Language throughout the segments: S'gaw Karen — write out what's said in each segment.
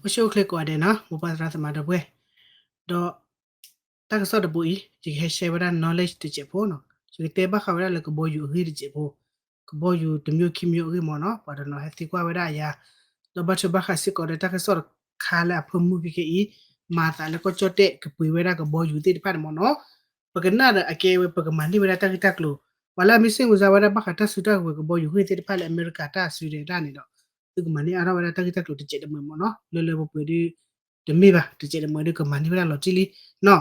အိၣ်ဆူၣ်အိၣ်ချ့ကိးဂၤဒဲးနီၤ မိၢ်ပၢ်သရၣ်သမါဒီပုၢ်ဝဲၢ်, ဒီး တၢ်ကစီၣ်တဘိအံၤ ယကဟဲ share ဝဲဒၣ် knowledge တစဲးဖိနီၤ, ယကတဲဘၣ်ဃးဝဲဒၣ်လၢကဘီယူၤအဂ့ၢ်တစဲးဖိ, ကဘီယူၤတမျိုးခံမျိုးအဂ့ၢ်မ့ၢ်နီၤ, ပှၤတနီၤဟဲသံကွၢ်ဝဲဒၣ်ယၤ, ဒီးဘၣ်ထွဲဘၣ်ဃးစ့ၢ်ကီးဒီးတၢ်ကစီၣ်တခါလၢအဖၢမုၢ်ခဲခဲအံၤ, မၤသးလၢကီၢ်ကၠီၣ်တဲၣ်ကပှ့ၤဝဲဒၣ်ကဘီယူၤသ့ၣ်တဖၣ်န့ၣ်မ့ၢ်နီၤ, ပကနၣ်ဒီးအကဲဝဲ ပကမၤန့ၢ်ဝဲဒၣ်တၢ်ဂ့ၢ်တၢ်ကျိၤ, ပှၤလၢအမ့ၢ်စ့ၣ်မုၢ်စါဝဲဒၣ်ဘၣ်ဃးတၢ်စုတၢ်ကဝဲၤကဘီယူၤဂ့ၢ်သ့ၣ်တဖၣ်လၢအမဲရကၤတၢ်စုဒဲးတၢ်န့ၣ်ဒီး, သုကမၤန့ၢ်အါထီၣ်ဝဲဒၣ်တၢ်ဂ့ၢ်တၢ်ကျိၤတစဲးတမှဲၤမ့ၢ်နီၤ, လၢလၢပှဲၤပှဲၤဒီး တမ့ၢ်ဘၣ် တစဲးတမှဲၤဒီးကမၤန့ၢ်ဝဲဒၣ်လီၤတံၢ်လံနီၤ,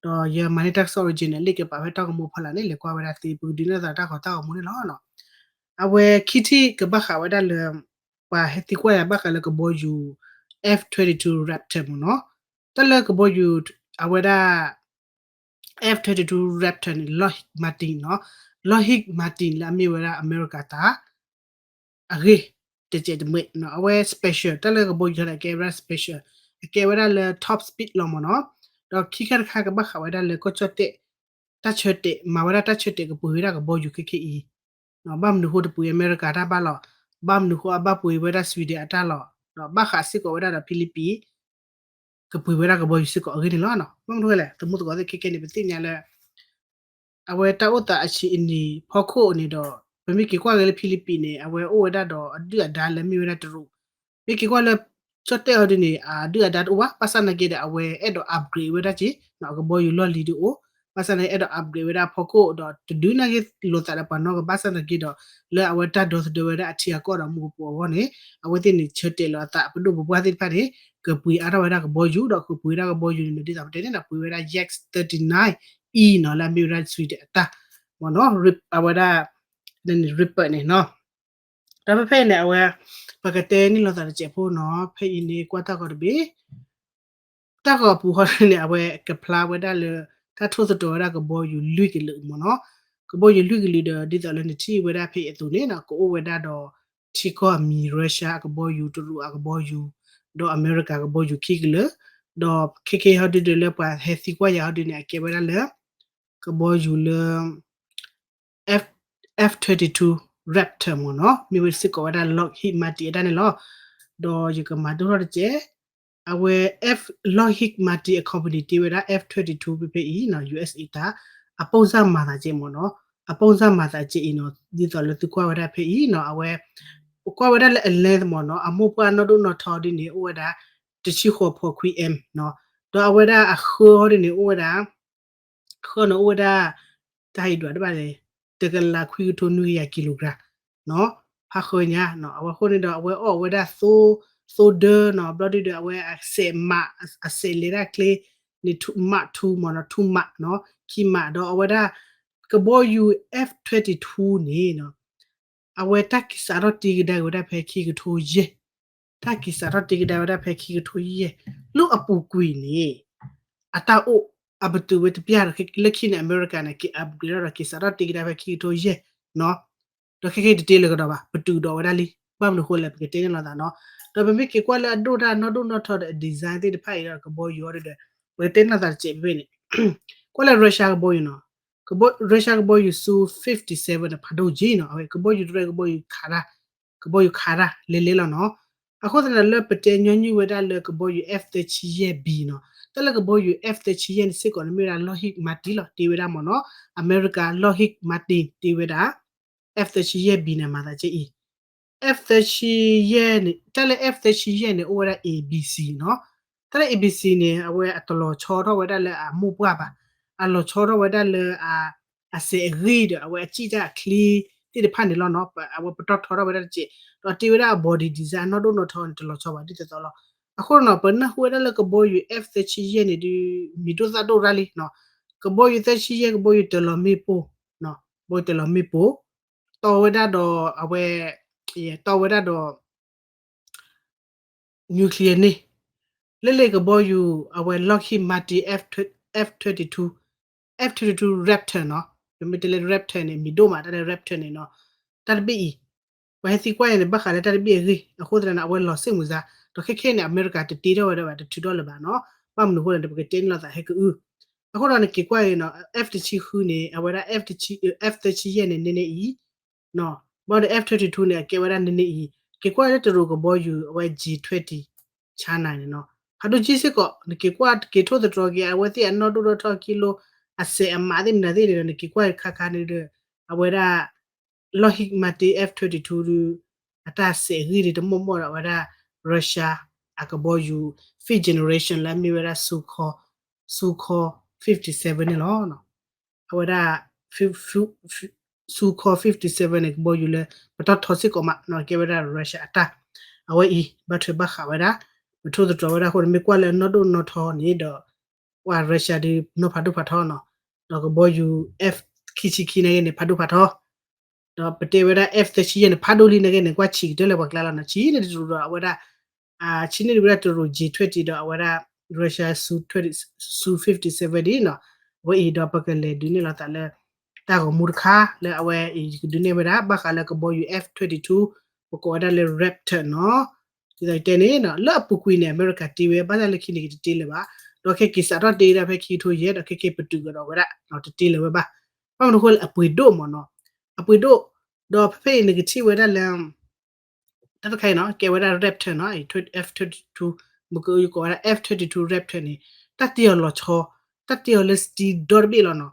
ဒီးယမၤန့ၢ်တၢ်ကစီၣ် original လံာ်ကပာ်ဖဲတၢ်ဂီၤမူဖီလာ်န့ၣ် လဲၤကွၢ်ဝဲဒၣ်သ့ ပကဒုးနၢ်သးတၢ်ဂီၤတၢ်ဂီၤမူန့ၣ်လီၤ. အဝဲခံထံၣ်ကဘၣ်ဃးဝဲဒၣ်လၢ ပှၤဟဲသံကွၢ်ယၤဘၣ်ဃးလၢကဘီယူၤ F twenty-two Raptor မ့ၢ်နီၤ, တၢ်လၢကဘီယူၤ အဝဲဒၣ် F twenty-two Raptor န့ၣ် Lockheed Martin နီၤ, Lockheed Martin လၢအမ့ၢ်ဝဲဒၣ်အမဲရကၤတၢ် အဂ့ၢ် တစဲးတမှဲၤနီၤ, အဝဲ special တၢ်လၢကဘီယူၤန့ၣ် အကဲဝဲဒၣ် special, အကဲဝဲဒၣ်လၢ top speed လီၤမ့ၢ်နီၤ, ဒီးခံခါတခါကဘၣ်ဃးဝဲဒၣ်လၢကီၢ်ကၠီၣ်တဲၣ် တၢ်ဆၢတဲာ် မၤဝဲဒၣ်တၢ်ဆၢတဲာ်ကပှ့ၤဝဲဒၣ်ကဘီယူၤခဲခဲအံၤ, ဘၣ်မနုၤဃိတပှ့ၤအမဲရကၤတၢ်ဘၣ်လီၤ, ဘၣ်မနုၤဃိအဘၣ်ပှ့ၤဝဲဒၣ် Sweden အတၢ်လီၤ, ဒီးဘၣ်ဃးစ့ၢ်ကီးဝဲဒၣ်ဒီး Philippines ကပှ့ၤဝဲဒၣ်ကဘီယူၤစ့ၢ်ကီးအဂ့ၢ်န့ၣ်လီၤ. ဘၣ်မနုၤဃိလဲၣ် သမူသကိးသ့ၣ်ခဲခဲန့ၣ် ပသ့ၣ်ညါလၢ အဝဲတၢ်အိၣ်သးအဆံးအနံၤဖီခိၣ်န့ၣ်ဒီး ပမ့ၢ်က့ၤကွၢ်က့ၤလၢ Philippines န့ၣ် အဝဲအိၣ်ဝဲဒၣ်ဒီးအဒုၣ်အဒါလၢမ့ၢ်ဝဲဒၣ်တရူး, မ့ၢ်က့ၤကွၢ်လၢ ကၠီၣ်တဲၣ်ဟီဒုန့ၣ် အဒုၣ်အဒါတအိၣ်ဘၣ်, ဘၣ်ဆၣ်သနာ်က့ဒီး အဝဲအဲၣ်ဒိး upgrade ဝဲဒၣ်က့ၤ အကဘီယူၤလီၢ်လံၤဒုအိၣ်, ဘၣ်ဆၣ်သနာ်က့အဲၣ်ဒိး upgrade ဝဲဒၣ်ဖီခိၣ်ဒီး တဒုးနာ်က့လိာ်သးဒီးပှၤနီတဂၤဘၣ်ဆၣ်သနာ်က့ဒီး လၢအဝဲတၢ်ဒီသဒၢဝဲဒၣ်အထံအကီၢ်ဒီးမူကပိာ်အဂီၢ်န့ၣ် အဝဲသ့ၣ်န့ၣ် ဆၢတဲာ်လီၤအသး ပဒိၣ်ပပှၢ်သ့ၣ်တဖၣ်န့ၣ် ကပှ့ၤအါထီၣ်ဝဲဒၣ်ကဘီယူၤ ဒီးကပှ့ၤဝဲဒၣ်ကဘီယူၤန့ၣ် ဒ်သိးပတဲန့ၣ်ဒီး ပှ့ၤဝဲဒၣ် Yak thirty-nine E နီၤ လၢအမ့ၢ်ဝဲဒၣ် Sweden အတၢ် မ့ၢ်နီၤ အဝဲဒၣ် Reaper န့ၣ်နီၤ, ဒီးဖဲဖဲအံၤန့ၣ် အဝဲ ပကတဲန့ၢ်လိာ်သးတစဲးဖိနီၤ, ဖဲအံၤန့ၣ် ကွၢ်တၢ်ဂီၤတဘ့ၣ် တၢ်ဂီၤပူၤဟီဒုန့ၣ် အဝဲကဖျါဝဲဒၣ်လၢ တၢ်ထိၣ်သတြီၤဝဲဒၣ်ကဘီယူၤလွံၢ်ကလုာ်မ့ၢ်နီၤ, ကဘီယူၤလွံၢ်ကလုာ်ဒီး ဒ်သိးလၢနထံၣ်ဝဲဒၣ်ဖဲအံၤအသိးန့ၣ်နီၤ ကအိၣ်ဝဲဒၣ်ဒီး ထံကီၢ်အမံၤ Russia အကဘီယူၤ တရူးအကဘီယူၤ ဒီးအမဲရကၤကဘီယူၤခံကလုာ်, ဒီးခဲခဲဟီဒုဒီးလၢပှၤဟဲသံကွၢ်ယၤဟီဒုန့ၣ် အကဲဝဲဒၣ်လၢ ကဘီယူၤလၢ F, F twenty-two Raptor မ့ၢ်နီၤ, မ့ၢ်ဝဲစ့ၢ်ကီးဝဲဒၣ် Lockheed Martin အတၢ်န့ၣ်လီၤ. ဒီးယကမၤဒိၣ်ထီၣ်တက့ၢ်, အဝဲ F, Lockheed Martin အ company တ့ဝဲဒၣ် F twenty-two ဖဲဖဲအံၤနီၤ USA တၢ် အပိၢ်စၢ်မၤသးကဲမ့ၢ်နီၤ, အပိၢ်စၢ်မၤသးကဲအံၤနီၤ ဒ်သိးလၢသုကွၢ်ဝဲဒၣ်ဖဲအံၤနီၤ အဝဲ ကွၢ်ဝဲဒၣ်လၢအလဲသ့ၣ်မ့ၢ်နီၤ အမိၢ်ပှၢ်နီၢ်ဒိၣ်နီၢ်ထီဒ်န့ၣ် အိၣ်ဝဲဒၣ် တဆံဃိးဖီခွံ M နီၤ, ဒီးအဝဲဒၣ်အဃၢဟီဒ်န့ၣ် အိၣ်ဝဲဒၣ် ဃၢန့ၣ်အိၣ်ဝဲဒၣ် တၢ်ဟဲဒွးတဘၣ်လဲၣ် တကလးခွံကထိနွံကယၤ kilogram နီၤ, ဖးဃၢညါနီၤ, အဝဲဃိန့ၣ်ဒီး အဝဲအီၣ်ဝဲဒၣ်သိ သိဒၢနီၤ, ဘျီဒုဒီး အဝဲအစဲးမး အစဲးလဲၤဒၣ်ကျဲန့ၣ် မးထူမ့ၢ်နီၤ ထူမးနီၤ ခံမး ဒီးအဝဲဒၣ် ကဘီယူၤ F twenty-two န့ၣ်နီၤ အဝဲတၢ်က့ၤစးထီၣ်တ့ကဒါက့ၤဝဲဒၣ်ဖဲခံကထိယဲၢ် တၢ်က့ၤစးထီၣ်တ့ကဒါဝဲဒၣ်ဖဲခံကထိယဲၢ် လၢအပူၤကွံာ်န့ၣ် အတၢ်အိၣ် အပတုာ်ဝဲတပျၢ်ဒီး လၢခံန့ၣ် အမဲရကၤန့ၣ် က့ၤ upgrade ဒီးက့ၤစးထီၣ်တ့ကဒါဖဲခံကထိယဲၢ်နီၤ, ဒီးခဲကဲတတ့လၢကဒီးဘၣ် ပတုာ်ဒီးဝဲဒၣ်လံ, ဘၣ်မနုၤဃိလဲၣ် ပကတဲန့ၢ်လိာ်သးနီၤ, ဒီးပမ့ၢ်က့ၤကွၢ်လၢအဒိၣ်တၢ်နီၢ်ဒိၣ်နီၢ်ထီဒီးအ design သ့ၣ်တဖၣ်အံၤဒီးကဘီယူၤအီၤဒီး ပကတဲန့ၢ်လိာ်သးတစဲးဖဲန့ၣ် ကွၢ်လၢ Russia ကဘီယူၤနီၤ, Russia ကဘီယူၤဆူ fifty-seven န့ၣ် ဖးဒိၣ်က့နီၤ, အဝဲကဘီယူၤတရဲၣ် ကဘီယူၤခးတၢ် ကဘီယူၤခးတၢ်လဲၤလဲၤလီၤနီၤ, အဃိသတးဒီးလၢပတဲညီနုၢ်ဝဲဒၣ်လၢကဘီယူၤ F သၢဆံယဲၢ် B နီၤ, တၢ်လၢကဘီယူၤ F သၢဆံယဲၢ်န့ၣ်စ့ၢ်ကီးန့ၣ်မ့ၢ်ဝဲဒၣ် Lockheed Martin လီၤ တ့ဝဲဒၣ်မ့ၢ်နီၤ, အမဲရကၤ Lockheed Martin တ့ဝဲဒၣ် F သၢဆံယဲၢ် B န့ၣ် မၤသးကဲအံၤ F သၢဆံယဲၢ်န့ၣ် တၢ်လၢ F သၢဆံယဲၢ်န့ၣ် အိၣ်ဝဲဒၣ် A B C နီၤ, တၢ်လၢ A B C န့ၣ် အဝဲအတလီၤဆီထီၣ်ဝဲဒၣ်လၢအမိၢ်ပှၢ်ဘၣ်, အလီၤဆီထီၣ်ဝဲဒၣ်လၢ အစဲးအဂ့ၢ်ဒီး အဝဲအစံၣ်တၢ်အချ့သ့ၣ်တဖၣ်န့ၣ်လီၤနီၤ, အဝဲပတီၢ်ထီထီၣ်ဝဲဒၣ်တစဲး, ဒီးတ့ဝဲဒၣ်အ body design အနီၢ်ဒိၣ်နီၢ်ထီန့ၣ် တလီၤဆီဘၣ်ဒ်သိးသိးလီၤ, အဃိနီၤ ပနၢ်ဟူဝဲဒၣ်လၢကဘီယူၤ F သၢဆံယဲၢ်န့ၣ်ဒုး မံၤဒိၣ်သၣ်ဒိၣ်ရၣ်လံနီၤ, ကဘီယူၤသၢဆံယဲၢ် ကဘီယူၤတလီၤမ့ၣ်ပိၢ်, ကဘီယူၤတလီၤမ့ၣ်ပိၢ်, တီဝဲဒၣ်ဒီးအဝဲ, တီဝဲဒၣ်ဒီး nuclear န့ၣ်, လၢလၢကဘီယူၤ အဝဲ Lockheed Martin F twenty-two, F twenty-two Raptor နီၤ, ပမ့ၢ်တဲလၢ Raptor န့ၣ် မံၤဒိၣ်မး တၢ်လၢ Raptor န့ၣ်နီၤ, တၢ်တဘ့ၣ်အံၤ, ပှၤဟဲသံကွၢ်အံၤန့ၣ် ဘၣ်ဃးလၢတၢ်တဘ့ၣ်အဂ့ၢ်, အဃိသတးန့ၣ် အဝဲလီၤစ့ၢ်မုာ်စါ, ဒီးခဲခဲန့ၣ် အမဲရကၤတတ့ထီၣ်ဝဲဒၣ်ဘၣ် တထုးထီၣ်လၢၤဘၣ်နီၤ, ဘၣ်မနုၤအဃိလဲၣ်န့ၣ် ပကတဲန့ၢ်လိာ်သးဟဲကအု, အဃိဒီး နက့ၤကွၢ်အံၤနီၤ F တဆံဃုန့ၣ် အဝဲဒၣ် F သၢဆံယဲၢ်န့ၣ် နည်းနည်းအံၤ ဘၣ်ဒီး F twenty-two န့ၣ် အကဲဝဲဒၣ်နန့ၢ်အံၤ, က့ၤကွၢ်လၢတရူးကဘီယူၤ အဝဲ J twenty, J China န့ၣ်နီၤ. ဖးဒိၣ်ကၠံစ့ၢ်ကီး နက့ၤကွၢ်က့ၤထိၣ်သတြီၤက့ၤ အဝဲသ့ၣ်အနီၢ်ဒိၣ်ထီၣ်ထီ ကံလိ အစဲးအမးသ့ၣ်မနုၤသ့ၣ်န့ၣ်ဒီး နက့ၤကွၢ်ခါခါန့ၣ်ဒီး အဝဲဒၣ် Lockheed Martin F twenty-two ဒုး အတၢ်စဲးဂံၢ်ဒုးတမီၢ်မီၢ်ဒီး အဝဲဒၣ် Russia အကဘီယူၤ fifth generation လၢအမ့ၢ်ဝဲဒၣ် Sukhoi Sukhoi fifty-seven န့ၣ်လီၤ. အဝဲဒၣ် Sukhoi fifty-seven န့ၣ် ကဘီယူၤလၢ ပတီၢ်ထီစ့ၢ်ကီးမးနီၤ ကဲဝဲဒၣ် Russia အတၢ် အဝဲအံၤ ဘၣ်ထွဲဘၣ်ဃးဝဲဒၣ် ပထိၣ်သတြီၤဝဲဒၣ်အဃိန့ၣ် မ့ၢ်ကွၢ်လၢအနီၢ်ဒိၣ်နီၢ်ထီန့ၣ်ဒီး ပှၤ Russia ဒုးနီၢ်ဖးဒိၣ်ဖးထီနီၤ, ဒီးကဘီယူၤ F ခံဆံခံန့ၣ်ဂ့ၤန့ၣ် ဖးဒိၣ်ဖးထီ, ဒီးပတဲဝဲဒၣ် F သၢဆံယဲၢ်န့ၣ် ဖးဒိၣ်လံန့ၣ်ဂ့ၤန့ၣ် ကွၢ်ဆံးကတၢၢ်လၢပှၤကျါလီၤနီၤ, ဆံးန့ၣ်တရူးဒီးအဝဲဒၣ် ဆံးန့ၢ်ဝဲဒၣ်တရူး J twenty ဒီးအဝဲဒၣ် Russia Su twenty Su fifty-seven ဒ်နီၤ, အဝဲအံၤဒီးပကလဲၤဒုးနဲၣ်လီၤသးလၢ တၢ်ဂီၤမူတခါလၢအဝဲအံၤ ယကဒုးနဲၣ်ဝဲဒၣ် ဘၣ်ဃးလၢကဘီယူၤ F twenty-two ပကိးဝဲဒၣ်လၢ Raptor နီၤ, ဒ်သိးတဲန့ၣ် လၢအပူၤကွံာ်န့ၣ် အမဲရကၤတ့ဝဲ ဘၣ်ဆၣ်လၢခံန့ၣ်ကတတ့လၢၤဘၣ်, ဒီးခဲက့ၤစးထီၣ်တ့ဝဲဒၣ်ဖဲခံကထိယဲၢ် ဒီးခဲက့ၤပတုာ်ကဒီးဝဲဒၣ် တတ့လၢၤဝဲဘၣ်, ဘၣ်မနုၤအဃိလၢအပှ့ၤဒိၣ်မ့ၢ်နီၤ, အပှ့ၤဒိၣ်, ဒီးဖဲဖဲအံၤနကထံၣ်ဝဲဒၣ်လၢ တၢ်တခါအံၤနီၤ ကဲဝဲဒၣ် Raptor နီၤ F twenty-two မ့ၢ်ကယကိးဝဲဒၣ် F twenty-two Raptor န့ၣ် တၢ်တ့အီၤလီၤဆီ, တၢ်တ့အီၤလၢ steel ဒီတဘ့ၣ်လီၤနီၤ,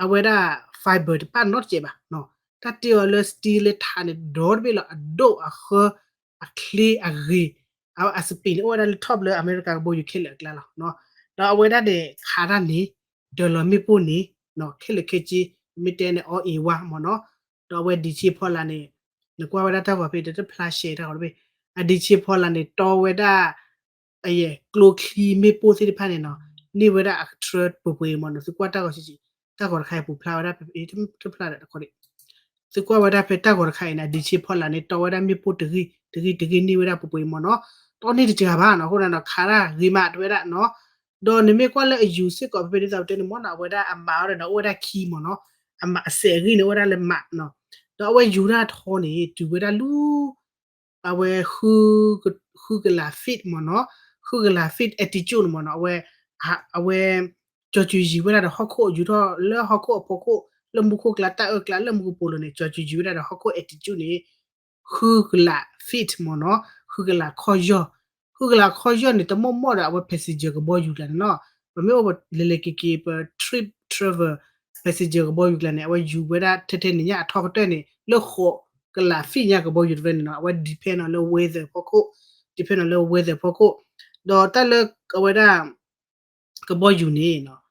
အဝဲဒၣ် fiber တပၣ်နီတစဲးဘၣ်, တၢ်တ့အီၤလၢ steel လၢထးန့ၣ် ဒီတဘ့ၣ်လီၤ, အဒိၣ်အဃၢ အချ့အဂ့ၤ, အဝဲအ speed န့ၣ် အိၣ်ဝဲဒၣ်လၢ top လၢအမဲရကၤကဘီယူၤခဲလၢာ်အကျါလီၤ, ဒီးအဝဲဒၣ်န့ၣ် ခးတၢ်န့ၣ် ဒၢးလီၤမ့ၣ်ပိၢ်န့ၣ် ခဲလၢာ်ခဲဆ့ မ့ၢ်တဲန့ၣ် all in one မ့ၢ်နီၤ, ဒီးအဝဲ ဒံးဆ့ဖီလာ်န့ၣ် နကွၢ်ဝဲဒၣ်တၢ်ဂီၤဖဲတဖျါရှဲတၢ်ဂီၤတဘ့ၣ်, အဒံးဆ့ဖီလာ်န့ၣ် တီဝဲဒၣ် အယဲၢ် ကျိချံမ့ၣ်ပိၢ်သ့ၣ်တဖၣ်န့ၣ်နီၤ, န့ၢ်ဝဲဒၣ်အကထြၢပှဲၤပှဲၤမ့ၢ်နီၤ, သုကွၢ်တၢ်ဂီၤဆံးဆံး, တၢ်ဂီၤတခါအံၤပူၤဖျါဝဲဒၣ်ဖဲ တဖျါဒီးတခီဒံး, သုကွၢ်ဝဲဒၣ်ဖဲတၢ်ဂီၤတခါအံၤန့ၣ် အဒံးဆ့ဖီလာ်န့ၣ် တီဝဲဒၣ်မ့ၣ်ပိၢ်တဂ့ၢ်တဂ့ၢ်တဂ့ၢ်န့ၢ်ဝဲဒၣ်ပှဲၤပှဲၤမ့ၢ်နီၤ, တီန့ၢ်တစှၤဘၣ်နီၤ, အဃိန့ၣ်နီၤ ခးတၢ်ဂ့ၤမးတဝဲဒၣ်နီၤ, ဒီးနမ့ၢ်ကွၢ်လၢအယူၤစ့ၢ်ကီး ဖဲဖဲဒ်သိးပတဲန့ၣ်မ့ၢ်နီၤ အဝဲဒၣ်အမးအီၤဒီး အိၣ်ဝဲဒၣ်ခံမ့ၢ်နီၤ, အမးအစဲးအဂ့ၢ်န့ၣ် အိၣ်ဝဲဒၣ်လၢမးနီၤ, ဒီးအဝဲယူၤတၢ်ထီန့ၣ် တုၤဝဲဒၣ်လၢ အဝဲ ဃုကလး feet မ့ၢ်နီၤ, ဃုကလး feet altitude န့ၣ်မ့ၢ်နီၤ, အဝဲ အဝဲ ကၠီၤစုၤယံၤဝဲဒၣ်ဒီးဟီၣ်ခိၣ် ယူၤထီၣ်လၢဟီၣ်ခိၣ်အဖီခိၣ် လၢမူခိၣ်ကျါ တၢ်အၢၣ်ကျါ လၢမူကပိာ်လိၤန့ၣ် ကၠီၤစုၤယံၤဝဲဒၣ်ဒီးဟီၣ်ခိၣ် altitude န့ၣ် ဃုကလး feet မ့ၢ်နီၤ, ဃုကလးခီယီၢ်, ဃုကလးခီယီၢ်န့ၣ် တမီၢ်မီၢ်ဒီး အဝဲ passenger ကဘီယူၤကျါန့ၣ်နီၤ, ပမ့ၢ်အိၣ်လဲၤလဲၤက့ၤက့ၤ ပ trip travel passenger ကဘီယူၤကျါန့ၣ် အဝဲယူၤဝဲဒၣ်ထဲထဲန့ၣ်ညါအထီကတၢၢ်န့ၣ် လၢဃိးကလး feet ညါကဘီယူၤတဖျၢၣ်န့ၣ်နီၤ, အဝဲ depend on လၢ weather ဖီခိၣ်, depend on လၢ weather ဖီခိၣ်, ဒီးတၢ်လၢအဝဲဒၣ် ကဘီယူၤန့ၣ်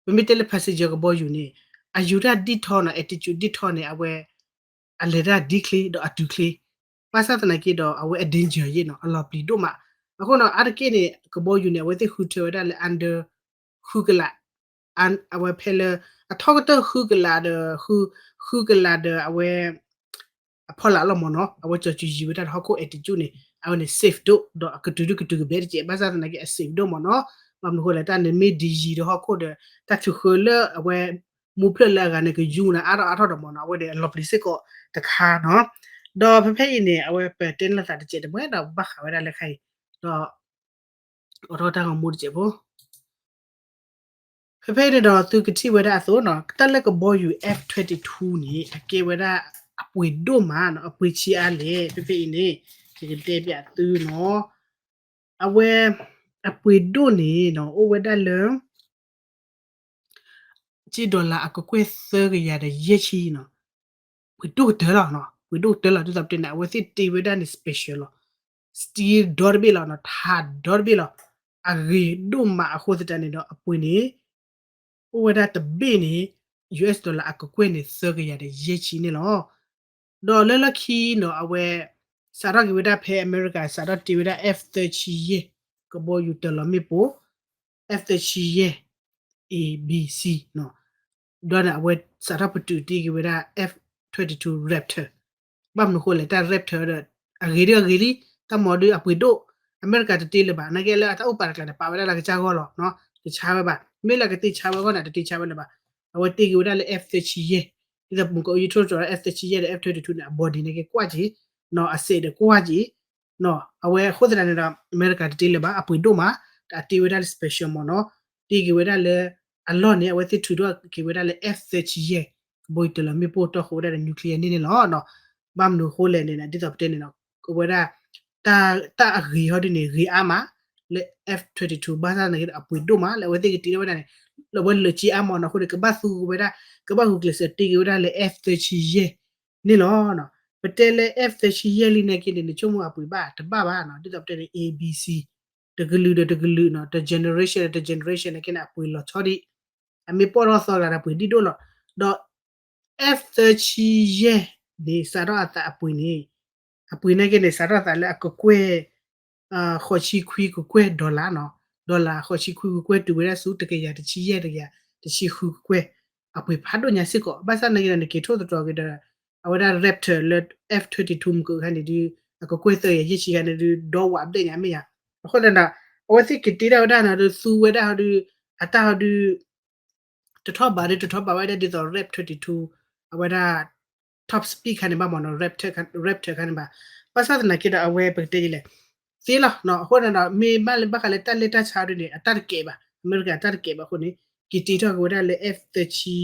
ပမ့ၢ်တဲလၢ passenger ကဘီယူၤန့ၣ် အယူၤတၢ်ဒ်ထီနီၤ, altitude ဒ်ထီန့ၣ် အဝဲ အလဲၤတၢ်ဒ်ချ့ဒီးအတုၤချ့, ဘၣ်ဆၣ်သနာ်က့ဒီး အဝဲအ danger ယဲၢ်နီၤ, အလီၤပျံၤဒိၣ်မး, အဃိနီၤ အါတက့ၢ်န့ၣ် ကဘီယူၤန့ၣ် အဝဲသ့ၣ်ဃုထၢဝဲဒၣ်လၢ under ဃုကလး, အဝဲဖဲလၢ အထီကတၢၢ်ဃုကလးဒီး ဃုကလးဒီးအဝဲ အဖီလာ်လီၤမ့ၢ်နီၤ, အဝဲကၠီၤစုၤယံၤဝဲဒၣ်ဒီးဟီၣ်ခိၣ် altitude န့ၣ် အဝဲန့ၣ် safe ဒိၣ် ဒီးအကတုၤဒုကတုၤကဘဲတကဲး, ဘၣ်ဆၣ်သနာ်က့ အ safe ဒိၣ်မ့ၢ်နီၤ, ဘၣ်မနုၤဃိလဲၣ် တၢ်န့ၣ်မ့ၢ်ဒံးယံၤဒီးဟီၣ်ခိၣ်ဒီး တၢ်ထုးဃၢလၢအဝဲ မူဖျၢၣ်လၢအဂၤန့ၣ် ကယူၤနၤအါထီၣ်အါထီၣ်ဒီးမ့ၢ်နီၤ, အဝဲန့ၣ်အလီၤပျံၤစ့ၢ်ကီးတခါနီၤ, ဒီးဖဲဖဲအံၤန့ၣ် အဝဲပတဲန့ၢ်လီၤသးတကဲးတမှဲဒီးဘၣ်ဃးဝဲဒၣ်လၢခါအံၤ, ဒီး အိးထီၣ်တၢ်ဂီၤမူတစဲးဖိ ဖဲဖဲအံၤန့ၣ်ဒီး သုကထံၣ်ဝဲဒၣ်အသိးနီၤ, တၢ်လၢကဘီယူၤ F twenty-two န့ၣ် အကဲဝဲဒၣ်အပှ့ၤဒိၣ်မးနီၤ, အပှ့ၤဆံးအါလဲၣ်, ဖဲဖဲအံၤန့ၣ် ယကတဲပျးသုနီၤ, အဝဲ အပှ့ၤဒိၣ်န့ၣ်နီၤ အိၣ်ဝဲဒၣ်လၢ ကၠံ dollar အကကွဲၢ်သၢကယၤဒီးယဲၢ်ဆံနီၤ, ပှ့ၤဒိၣ်ကတၢၢ်လီၤ, ပှ့ၤဒိၣ်ကတၢၢ်လီၤ, ဒ်သိးပတဲန့ၣ် အဝဲသ့ၣ်တ့ဝဲဒၣ်န့ၣ် special လီၤ, steel ဒီတဘ့ၣ်လီၤနီၤ, ထးဒီတဘ့ၣ်လီၤ, အဂ့ၤဒိၣ်မးအဃိသတးန့ၣ်ဒီး အပှ့ၤန့ၣ် အိၣ်ဝဲဒၣ်တဘ့ၣ်န့ၣ် US dollar အကကွဲၢ်န့ၣ် သၢကယၤဒီးယဲၢ်ဆံန့ၣ်လီၤ. ဒီးလၢလီၢ်ခံနီၤ အဝဲ စးထီၣ်က့ၤဝဲဒၣ်ဖဲအမဲရကၤ စးထီၣ်တ့ဝဲဒၣ် F သၢဆံယဲၢ် ကဘီယူၤတၢၤလီၤမ့ၣ်ပိၢ် F သၢဆံယဲၢ် A B C နီၤ, ဒီးန့ၣ် အဝဲစးထီၣ်ပတုာ်တ့က့ၤဝဲဒၣ် F twenty-two Raptor, ဘၣ်မနုၤဃိလဲၣ် တၢ် Raptor ဒီး အဂ့ၤဒ်အဂ့ၤလံ, တၢ်မၤဒုးအပှ့ၤဒိၣ်, အမဲရကၤတတ့လၢၤဘၣ်, နာ်က့လၢအတၢ်အိၣ်ပာ်တကျါန့ၣ် ပာ်ဝဲဒၣ်လၢကစၢ်ဂီၢ်လီၤ, တဆါဝဲဘၣ်, မ့ၢ်လၢကသ့ဆါဝဲအဂီၢ်န့ၣ် တသ့ဆါဝဲလၢၤဘၣ်, အဝဲတ့က့ၤဝဲဒၣ်လၢ F သၢဆံယဲၢ်, ဒ်သိးမုၢ်ကအိၣ်ယံထိၣ်တြီၤ F သၢဆံယဲၢ်ဒီး F twenty-two န့ၣ် အ body နာ်က့ကွၢ်က့ၤ, နီၤ အစဲးဒီးကွၢ်က့ၤ နီၤ အဝဲအဃိသတးန့ၣ်ဒီး အမဲရကၤတတ့လၢၤဘၣ် အပှ့ၤဒိၣ်မး, ဒီးအတ့ဝဲဒၣ်လၢ special မ့ၢ်နီၤ, တ့က့ၤဝဲဒၣ်လၢ အလီၢ်န့ၣ် အဝဲသ့ၣ်ထုးထီၣ်က့ၤဝဲဒၣ်လၢ F သၢဆံယဲၢ် ကဘီယူၤတၢၤလီၤမ့ၣ်ပိၢ်တီၢ်ဃိဝဲဒၣ်ဒီး nuclear န့ၣ်န့ၣ်လီၤ. ဘၣ်မနုၤအဃိလဲၣ်န့ၣ် ဒ်သိးပတဲန့ၣ်နီၤ ကဝဲဒၣ် တၢ်အဂ့ၤဟီဒ်န့ၣ် ဂ့ၤအါမး, လၢ F twenty-two ဘၣ်ဆၣ်သနာ်က့ဒီး အပှ့ၤဒိၣ်မးလၢအဝဲသ့ၣ်ကတ့ထီၣ်ဝဲဒၣ်န့ၣ် လၢအဝဲလၢာ်က့အါမးနီၤ. အဃိန့ၣ် ကဘၣ်သူဝဲဒၣ် ကဘၣ်ဂုာ်ကျဲးစၢးတ့က့ၤဝဲဒၣ်လၢ F thirty ယဲၢ်န့ၣ်လီၤ. ပတဲလၢ F thirty ယဲၢ်လံနာ်က့န့ၣ် နဆိကမိၣ်အပှ့ၤဘၣ်တဘၣ်ဘၣ်နီၤ. ဒ်သိးပတဲန့ၣ် A B C တကလုာ်ဒီးတကလုာ်နီၤ တ generation ဒီးတ generation နာ်က့န့ၣ် အပှ့ၤလီၤဆီဒံး အမ့ၢ်ပီၢ်ထီၣ်သီဂၤဒီးပှ့ၤဒံၣ်ဒိၣ်လီၤ. ဒီး F thirty ယဲၢ်န့ၣ် စးထီၣ်အသးအပှ့ၤန့ၣ် အပှ့ၤနာ်က့န့ၣ် စးထီၣ်အသးလၢအကကွဲၢ် ဃိးဆံခွံကကွဲၢ် dollar နီၤ, dollar ဃိးဆံခွံကကွဲၢ် တုၤဝဲဒၣ်ဆူတကယၤတဆံယဲၢ် တကယၤတဆံဃုကကွဲၢ် အပှ့ၤဖးဒိၣ်ညါစ့ၢ်ကီး. ဘၣ်ဆၣ်နာ်က့ဒီး နက့ၤထိၣ်သတြီၤက့ၤဒီး အဝဲဒၣ် Raptor လၢ F twenty-two မုၢ်ကခါန့ၣ်ဒုး အကကွဲၢ်သၢကယၤယဲၢ်ဆံခါန့ၣ်ဒုး ဒီဝးဘျဲၣ်ညါမ့ၢ်ဧါ. အဃိသတးဒီး အဝဲသ့ၣ်က့ၤတ့ထီၣ်ဝဲဒၣ်နီၤ ဒုးသူဝဲဒၣ်ဟီဒုး အတၢ်ဟီဒုး တထီၣ်ဘးဒုး တထီၣ်ဘးဝဲဒၣ်ဒ်သိး Raptor twenty-two အဝဲဒၣ် top speed ခါန့ၣ်ဘၣ်မ့ၢ်နီၤ, Raptor ခါန့ၣ်ဘၣ်. ဘၣ်ဆၣ်သနာ်က့ဒီး အဝဲပကတဲဒ်လဲၣ် သ့လီၤနီၤ. အဃိန့ၣ်ဒီး မ့ၢ်ဘၣ်လၢဘၣ်ဃးလၢတၢ်လဲၢ်တၢ်ဆါဒုးန့ၣ် အတၢ်တကဲးဘၣ်, အမဲရကၤအတၢ်တကဲးဘၣ်အဃိန့ၣ် က့ၤတ့ထီၣ်က့ၤဝဲဒၣ်လၢ F thirty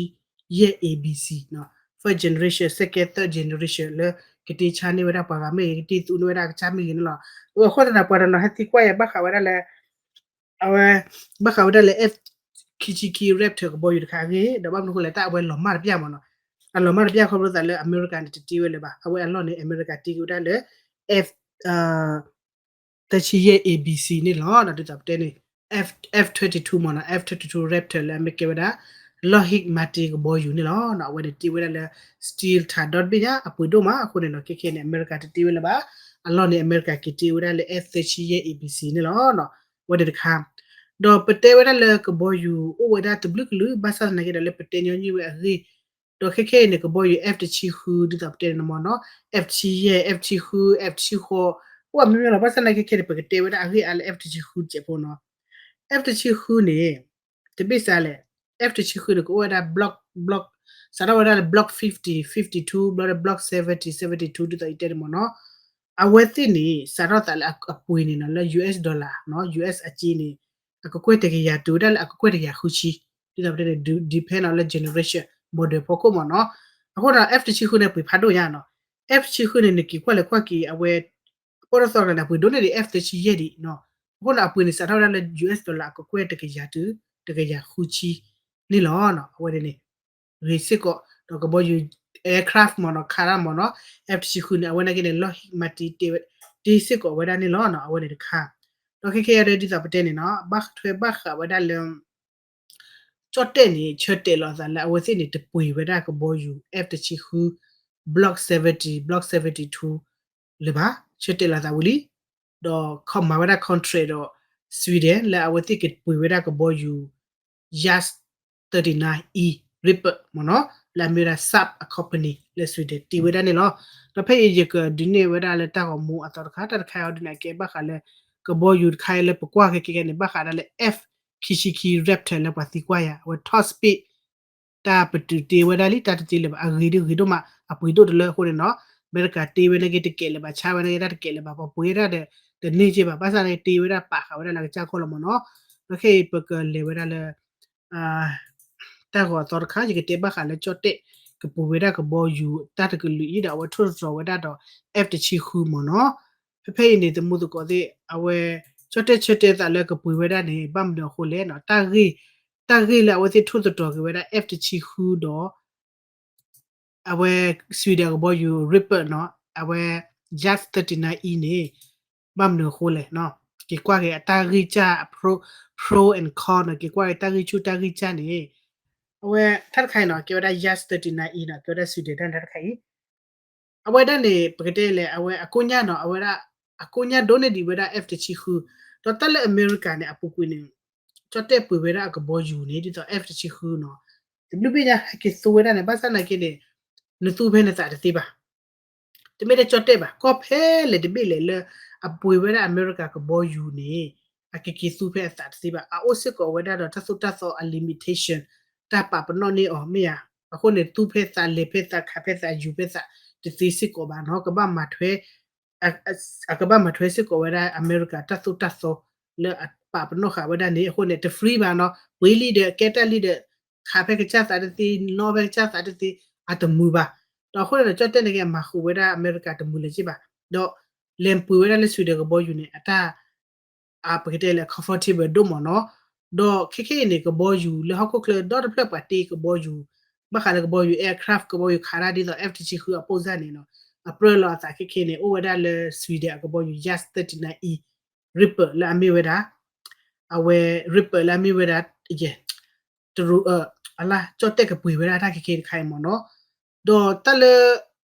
ယဲၢ် A B C နီၤ, first generation, second, third generation လၢကတ့ဆါန့ၢ်ဝဲဒၣ်ပှၤဂၤမ့ၢ်ဂ့ၤ, ကတ့သူန့ၢ်ဝဲဒၣ်အကစၢ်မ့ၢ်ဂ့ၤန့ၣ်လီၤ. အဃိသတးဒီး ပှၤတနီၤဟဲသံကွၢ်ယၤဘၣ်ဃးဝဲဒၣ်လၢ အဝဲ ဘၣ်ဃးဝဲဒၣ်လၢ F ခံဆံခံ Raptor ကဘီယူၤတခါအဂ့ၢ် ဒီးဘၣ်မနုၤအဃိလဲၣ် တၢ်အဝဲလီၤမၢ်တပျၢ်မ့ၢ်နီၤ, အလီၤမၢ်တပျၢ်ခီဖျိသးလၢအမဲရကၤန့ၣ် တတ့ဝဲလၢၤဘၣ်. အဝဲအလီၢ်န့ၣ် အမဲရကၤတ့က့ၤဝဲဒၣ်လၢ F သၢဆံယဲၢ် A B C န့ၣ်လီၤ. ဒ်သိးပတဲန့ၣ် F F twenty-two မ့ၢ်နီၤ, F twenty-two Raptor လၢအမ့ၢ်ကဲဝဲဒၣ် Lockheed Martin ကဘီယူၤန့ၣ်လီၤ. အဝဲန့ၣ်တ့ဝဲဒၣ်လၢ steel ထးဒီတဘ့ၣ်ညါ အပှ့ၤဒိၣ်မးအဃိန့ၣ်နီၤ, ခဲခဲန့ၣ် အမဲရကၤတတ့ဝဲလၢၤဘၣ်. အလီၢ်န့ၣ် အမဲရကၤက့ၤတ့ဝဲဒၣ်လၢ F သၢဆံယဲၢ် A B C န့ၣ်လီၤ. အဝဲန့ၣ်တခါ ဒီးပတဲဝဲဒၣ်လၢကဘီယူၤအိၣ်ဝဲဒၣ်တဘျုးကလုာ် ဘၣ်ဆၣ်သနာ်က့ဒီးလၢပတဲညီနုၢ်ဝဲအဂ့ၢ် ဒီးခဲခဲအံၤန့ၣ် ကဘီယူၤ F တဆံဃု ဒ်သိးပတဲန့ၣ်မ့ၢ်နီၤ, F တဆံယဲၢ်, F တဆံဃု, F တဆံဃိး, အိၣ်ဝဲမ့ၢ်မ့ၢ်လီၤ. ဘၣ်ဆၣ်သနာ်က့ခဲန့ၣ် ပကတဲဝဲဒၣ်အဂ့ၢ်အါလၢ F တဆံဃုတစဲးဖိနီၤ. F တဆံဃုန့ၣ် တဘ့ၣ်စးလဲၣ်, F တဆံဃုန့ၣ် ကအိၣ်ဝဲဒၣ် block block စးထီၣ်ဝဲဒၣ်လၢ block fifty, fifty-two ဘျီဒီး block seventy, seventy-two ဒ်သိးယတဲန့ၣ်မ့ၢ်နီၤ. အဝဲသ့ၣ်န့ၣ် စးထီၣ်သးလၢအပှ့ၤန့ၣ်နီၤ လၢ US dollar နီၤ, US အက့န့ၣ် အကကွဲၢ်တကယၤတုၤဝဲဒၣ်လၢအကကွဲၢ်တကယၤဃုဆံ, ဒ်သိးပတဲန့ၣ် depend on လၢ generation model ဖီခိၣ်မ့ၢ်နီၤ. အဃိဒီး F တဆံဃုန့ၣ် ပှ့ၤဖးဒိၣ်ညါနီၤ. F တဆံဃုန့ၣ် နက့ၤကွၢ်လဲၤကွၢ်က့ၤ အဝဲ ပီၢ်ထီၣ်သီဂၤန့ၣ် အပှ့ၤဒိၣ်န့ၢ်ဒံး F သၢဆံယဲၢ်ဒံးနီၤ. အဃိန့ၣ် အပှ့ၤန့ၣ် စးထီၣ်ဝဲဒၣ်လၢ US dollar အကကွဲၢ်တကယၤတုၤ တကယၤဃုဆံန့ၣ်လီၤ. အဝဲန့ၣ် ဂ့ၤစ့ၢ်ကီး ဒီးကဘီယူၤ aircraft မ့ၢ်နီၤ, ခးတၢ်မ့ၢ်နီၤ, F တဆံဃုန့ၣ် အဝဲနာ်က့န့ၣ် Lockheed Martin တ့ တ့စ့ၢ်ကီးဝဲဒၣ်န့ၣ်လီၤ. အဝဲန့ၣ်တခါ ဒီးခဲခဲအံၤဒ်သိးပတဲန့ၣ်နီၤ ဘၣ်ထွဲဘၣ်ဃးဝဲဒၣ်လၢ ကၠီၣ်တဲၣ်န့ၣ် ဆၢတဲာ်လီၤအသးလၢအဝဲသ့ၣ်န့ၣ် တပှ့ၤဝဲဒၣ်ကဘီယူၤ F တဆံဃု Block seventy, Block seventy-two လၢၤဘၣ်, ဆၢတဲာ်လီၤအသးဝံၤလံ ဒီးခီမၤဝဲဒၣ် contract ဒီး Sweden လၢအဝဲသ့ၣ်ကပှ့ၤဝဲဒၣ်ကဘီယူၤ JAS thirty-nine E Reaper မ့ၢ်နီၤ, လၢအမ့ၢ်ဝဲဒၣ် Saab အ company လၢ Sweden တ့ဝဲဒၣ်န့ၣ်လီၤ. ဒီးဖဲအံၤယကဒုးနဲၣ်ဝဲဒၣ်လၢတၢ်ဂီၤမူအသီတခါ, တၢ်တခါအံၤဒုးန့ၣ် အကဲဘၣ်ဃးလၢ ကဘီယူၤတခါအံၤလၢပကွၢ်ခဲခဲန့ၣ် ဘၣ်ဃးဒၣ်လၢ F ခံဆံခံ Raptor လၢပှၤသံကွၢ်ယၤ အဝဲ top speed တၢ်ပတုာ်တ့ဝဲဒၣ်လံ တၢ်တတ့လၢၤဘၣ်, အဂ့ၤဒုးဂ့ၤဒိၣ်မး အပှ့ၤဒိၣ်တလၢအဃိန့ၣ်နီၤ, အမဲရကၤတ့ဝဲနာ်က့တကဲးလၢၤဘၣ်, ဆါဝဲနာ်က့တၢ်တကဲးလၢၤဘၣ်, ပှ့ၤဝဲဒၣ်ဒီး တန့ၢ်က့ဘၣ်, ဘၣ်ဆၣ်နာ်က့တ့ဝဲဒၣ် ပာ်ဃာ်ဝဲဒၣ်လၢအကစၢ်ကီၢ်လီၤမ့ၢ်နီၤ. ဒီးခဲအံၤပကလဲၤဝဲဒၣ်လၢ တၢ်ဂီၤအသီတခါ ယကတဲဘၣ်ဃးလၢကၠီၣ်တဲၣ် ကပှ့ၤဝဲဒၣ်ကဘီယူၤတၢ်တကလုာ်အံၤဒီး အဝဲထိၣ်သတြီၤဝဲဒၣ်ဒီး F တဆံဃုမ့ၢ်နီၤ. ဖဲဖဲအံၤန့ၣ် သမူသကိးသ့ၣ် အဝဲ ကၠီၣ်တဲၣ်ဆၢတဲာ်သးလၢကပှ့ၤဝဲဒၣ်န့ၣ် ဘၣ်မနုၤအဃိလဲၣ်နီၤ, တၢ်ဂ့ၢ် တၢ်ဂ့ၢ်လၢအဝဲသ့ၣ်ထိၣ်သတြီၤက့ၤဝဲဒၣ် F တဆံဃုဒီး အဝဲ Sweden ကဘီယူၤ Reaper နီၤ, အဝဲ JAS thirty-nine E န့ၣ် ဘၣ်မနုၤအဃိလဲၣ်နီၤ, က့ၤကွၢ်က့ၤအတၢ်ဂ့ၢ်စၢ် pro, pro and con နီၤ, က့ၤကွၢ်က့ၤတၢ်ဂ့ၢ်ဆူၣ်တၢ်ဂ့ၢ်စၢ်န့ၣ် အဝဲတၢ်တခါအံၤနီၤ ကဲဝဲဒၣ် JAS thirty-nine E နီၤ, ကဲဝဲဒၣ် Sweden တၢ်တခါအံၤ အဝဲဒၣ်န့ၣ် ပကတဲလဲၣ် အဝဲအကိညၢ်နီၤ, အဝဲဒၣ် အကိညၢ်ဒိၣ်န့ၢ်ဒံးဝဲဒၣ် F တဆံဃု, ဒီးတၢ်လၢအမဲရကၤန့ၣ် အပူၤကွံာ်န့ၣ် ကၠီၣ်တဲၣ်ပှ့ၤဝဲဒၣ်အကဘီယူၤန့ၣ် ဒ်သိး F တဆံဃုနီၤ, တဘျုးဘ့ၣ်ညါဟဲက့ၤသူဝဲဒၣ်န့ၣ် ဘၣ်ဆၣ်နာ်က့န့ၣ် နသူဖဲနသးတသ့ဘၣ် တမ့ၢ်ထဲကၠီၣ်တဲၣ်ဘၣ်, ကီၢ်ဖဲလဲၣ်တဘ့ၣ်လဲၣ်လၢ အပှ့ၤဝဲဒၣ်အမဲရကၤကဘီယူၤန့ၣ် အကက့ၤသူဖဲအသးတသ့ဘၣ်, အအိၣ်စ့ၢ်ကီးဝဲဒၣ်ဒီးတၢ်သိၣ်တၢ်သီအ limitation, တၢ်ပာ်ပနီၣ်န့ၢ်အီၤမ့ၢ်ဧါ, အဃိန့ၣ် သူဖဲသးလဲၤဖဲသးခးဖဲသးယူၤဖဲသး တသ့စ့ၢ်ကီးဘၣ်နီၤ, ကဘၣ်မၤထွဲ အကဘၣ်မၤထွဲစ့ၢ်ကီးဝဲဒၣ်အမဲရကၤတၢ်သိၣ်တၢ်သီလၢအပာ်ပနီၣ်ဃာ်ဝဲဒၣ်န့ၣ်, အဃိန့ၣ် တ free ဘၣ်နီၤ, ပှ့ၤလံဒီးကဲတၢ်လံဒီး ခးဖဲကစၢ်သးတသ့, နီၣ်ဖဲကစၢ်သးတသ့, အတမုာ်ဘၣ်, ဒီးအဃိန့ၣ်ဒီး ကၠီၣ်တဲၣ်နာ်က့အမၤဃုာ်ဝဲဒၣ်အမဲရကၤတမုာ်လၢၤက့ဘၣ်, ဒီးလဲၤပှ့ၤဝဲဒၣ်လၢ Sweden ကဘီယူၤန့ၣ် အတၢ် ပကတဲလၢ comfortable ဒိၣ်မးနီၤ. ဒီးခဲခဲအံၤန့ၣ် ကဘီယူၤလၢဟီၣ်ခိၣ်ချၢဒီတဖျၢၣ်ပှၤတ့ကဘီယူၤ, ဘၣ်ဃးလၢကဘီယူၤ aircraft ကဘီယူၤခးတၢ်ဒ်သိး F တဆံဃုအပိၢ်စၢ်န့ၣ်နီၤ, အပြၢလီၤအသးခဲခဲန့ၣ် အိၣ်ဝဲဒၣ်လၢ Sweden အကဘီယူၤ JAS thirty-nine E Reaper လၢအမ့ၢ်ဝဲဒၣ် အဝဲ Reaper လၢအမ့ၢ်ဝဲဒၣ် ယဲ တရူး အလါ ကၠီၣ်တဲၣ်ကပှ့ၤဝဲဒၣ်တၢ်ခဲခဲတခါအံၤမ့ၢ်နီၤ. ဒီးတၢ်လၢ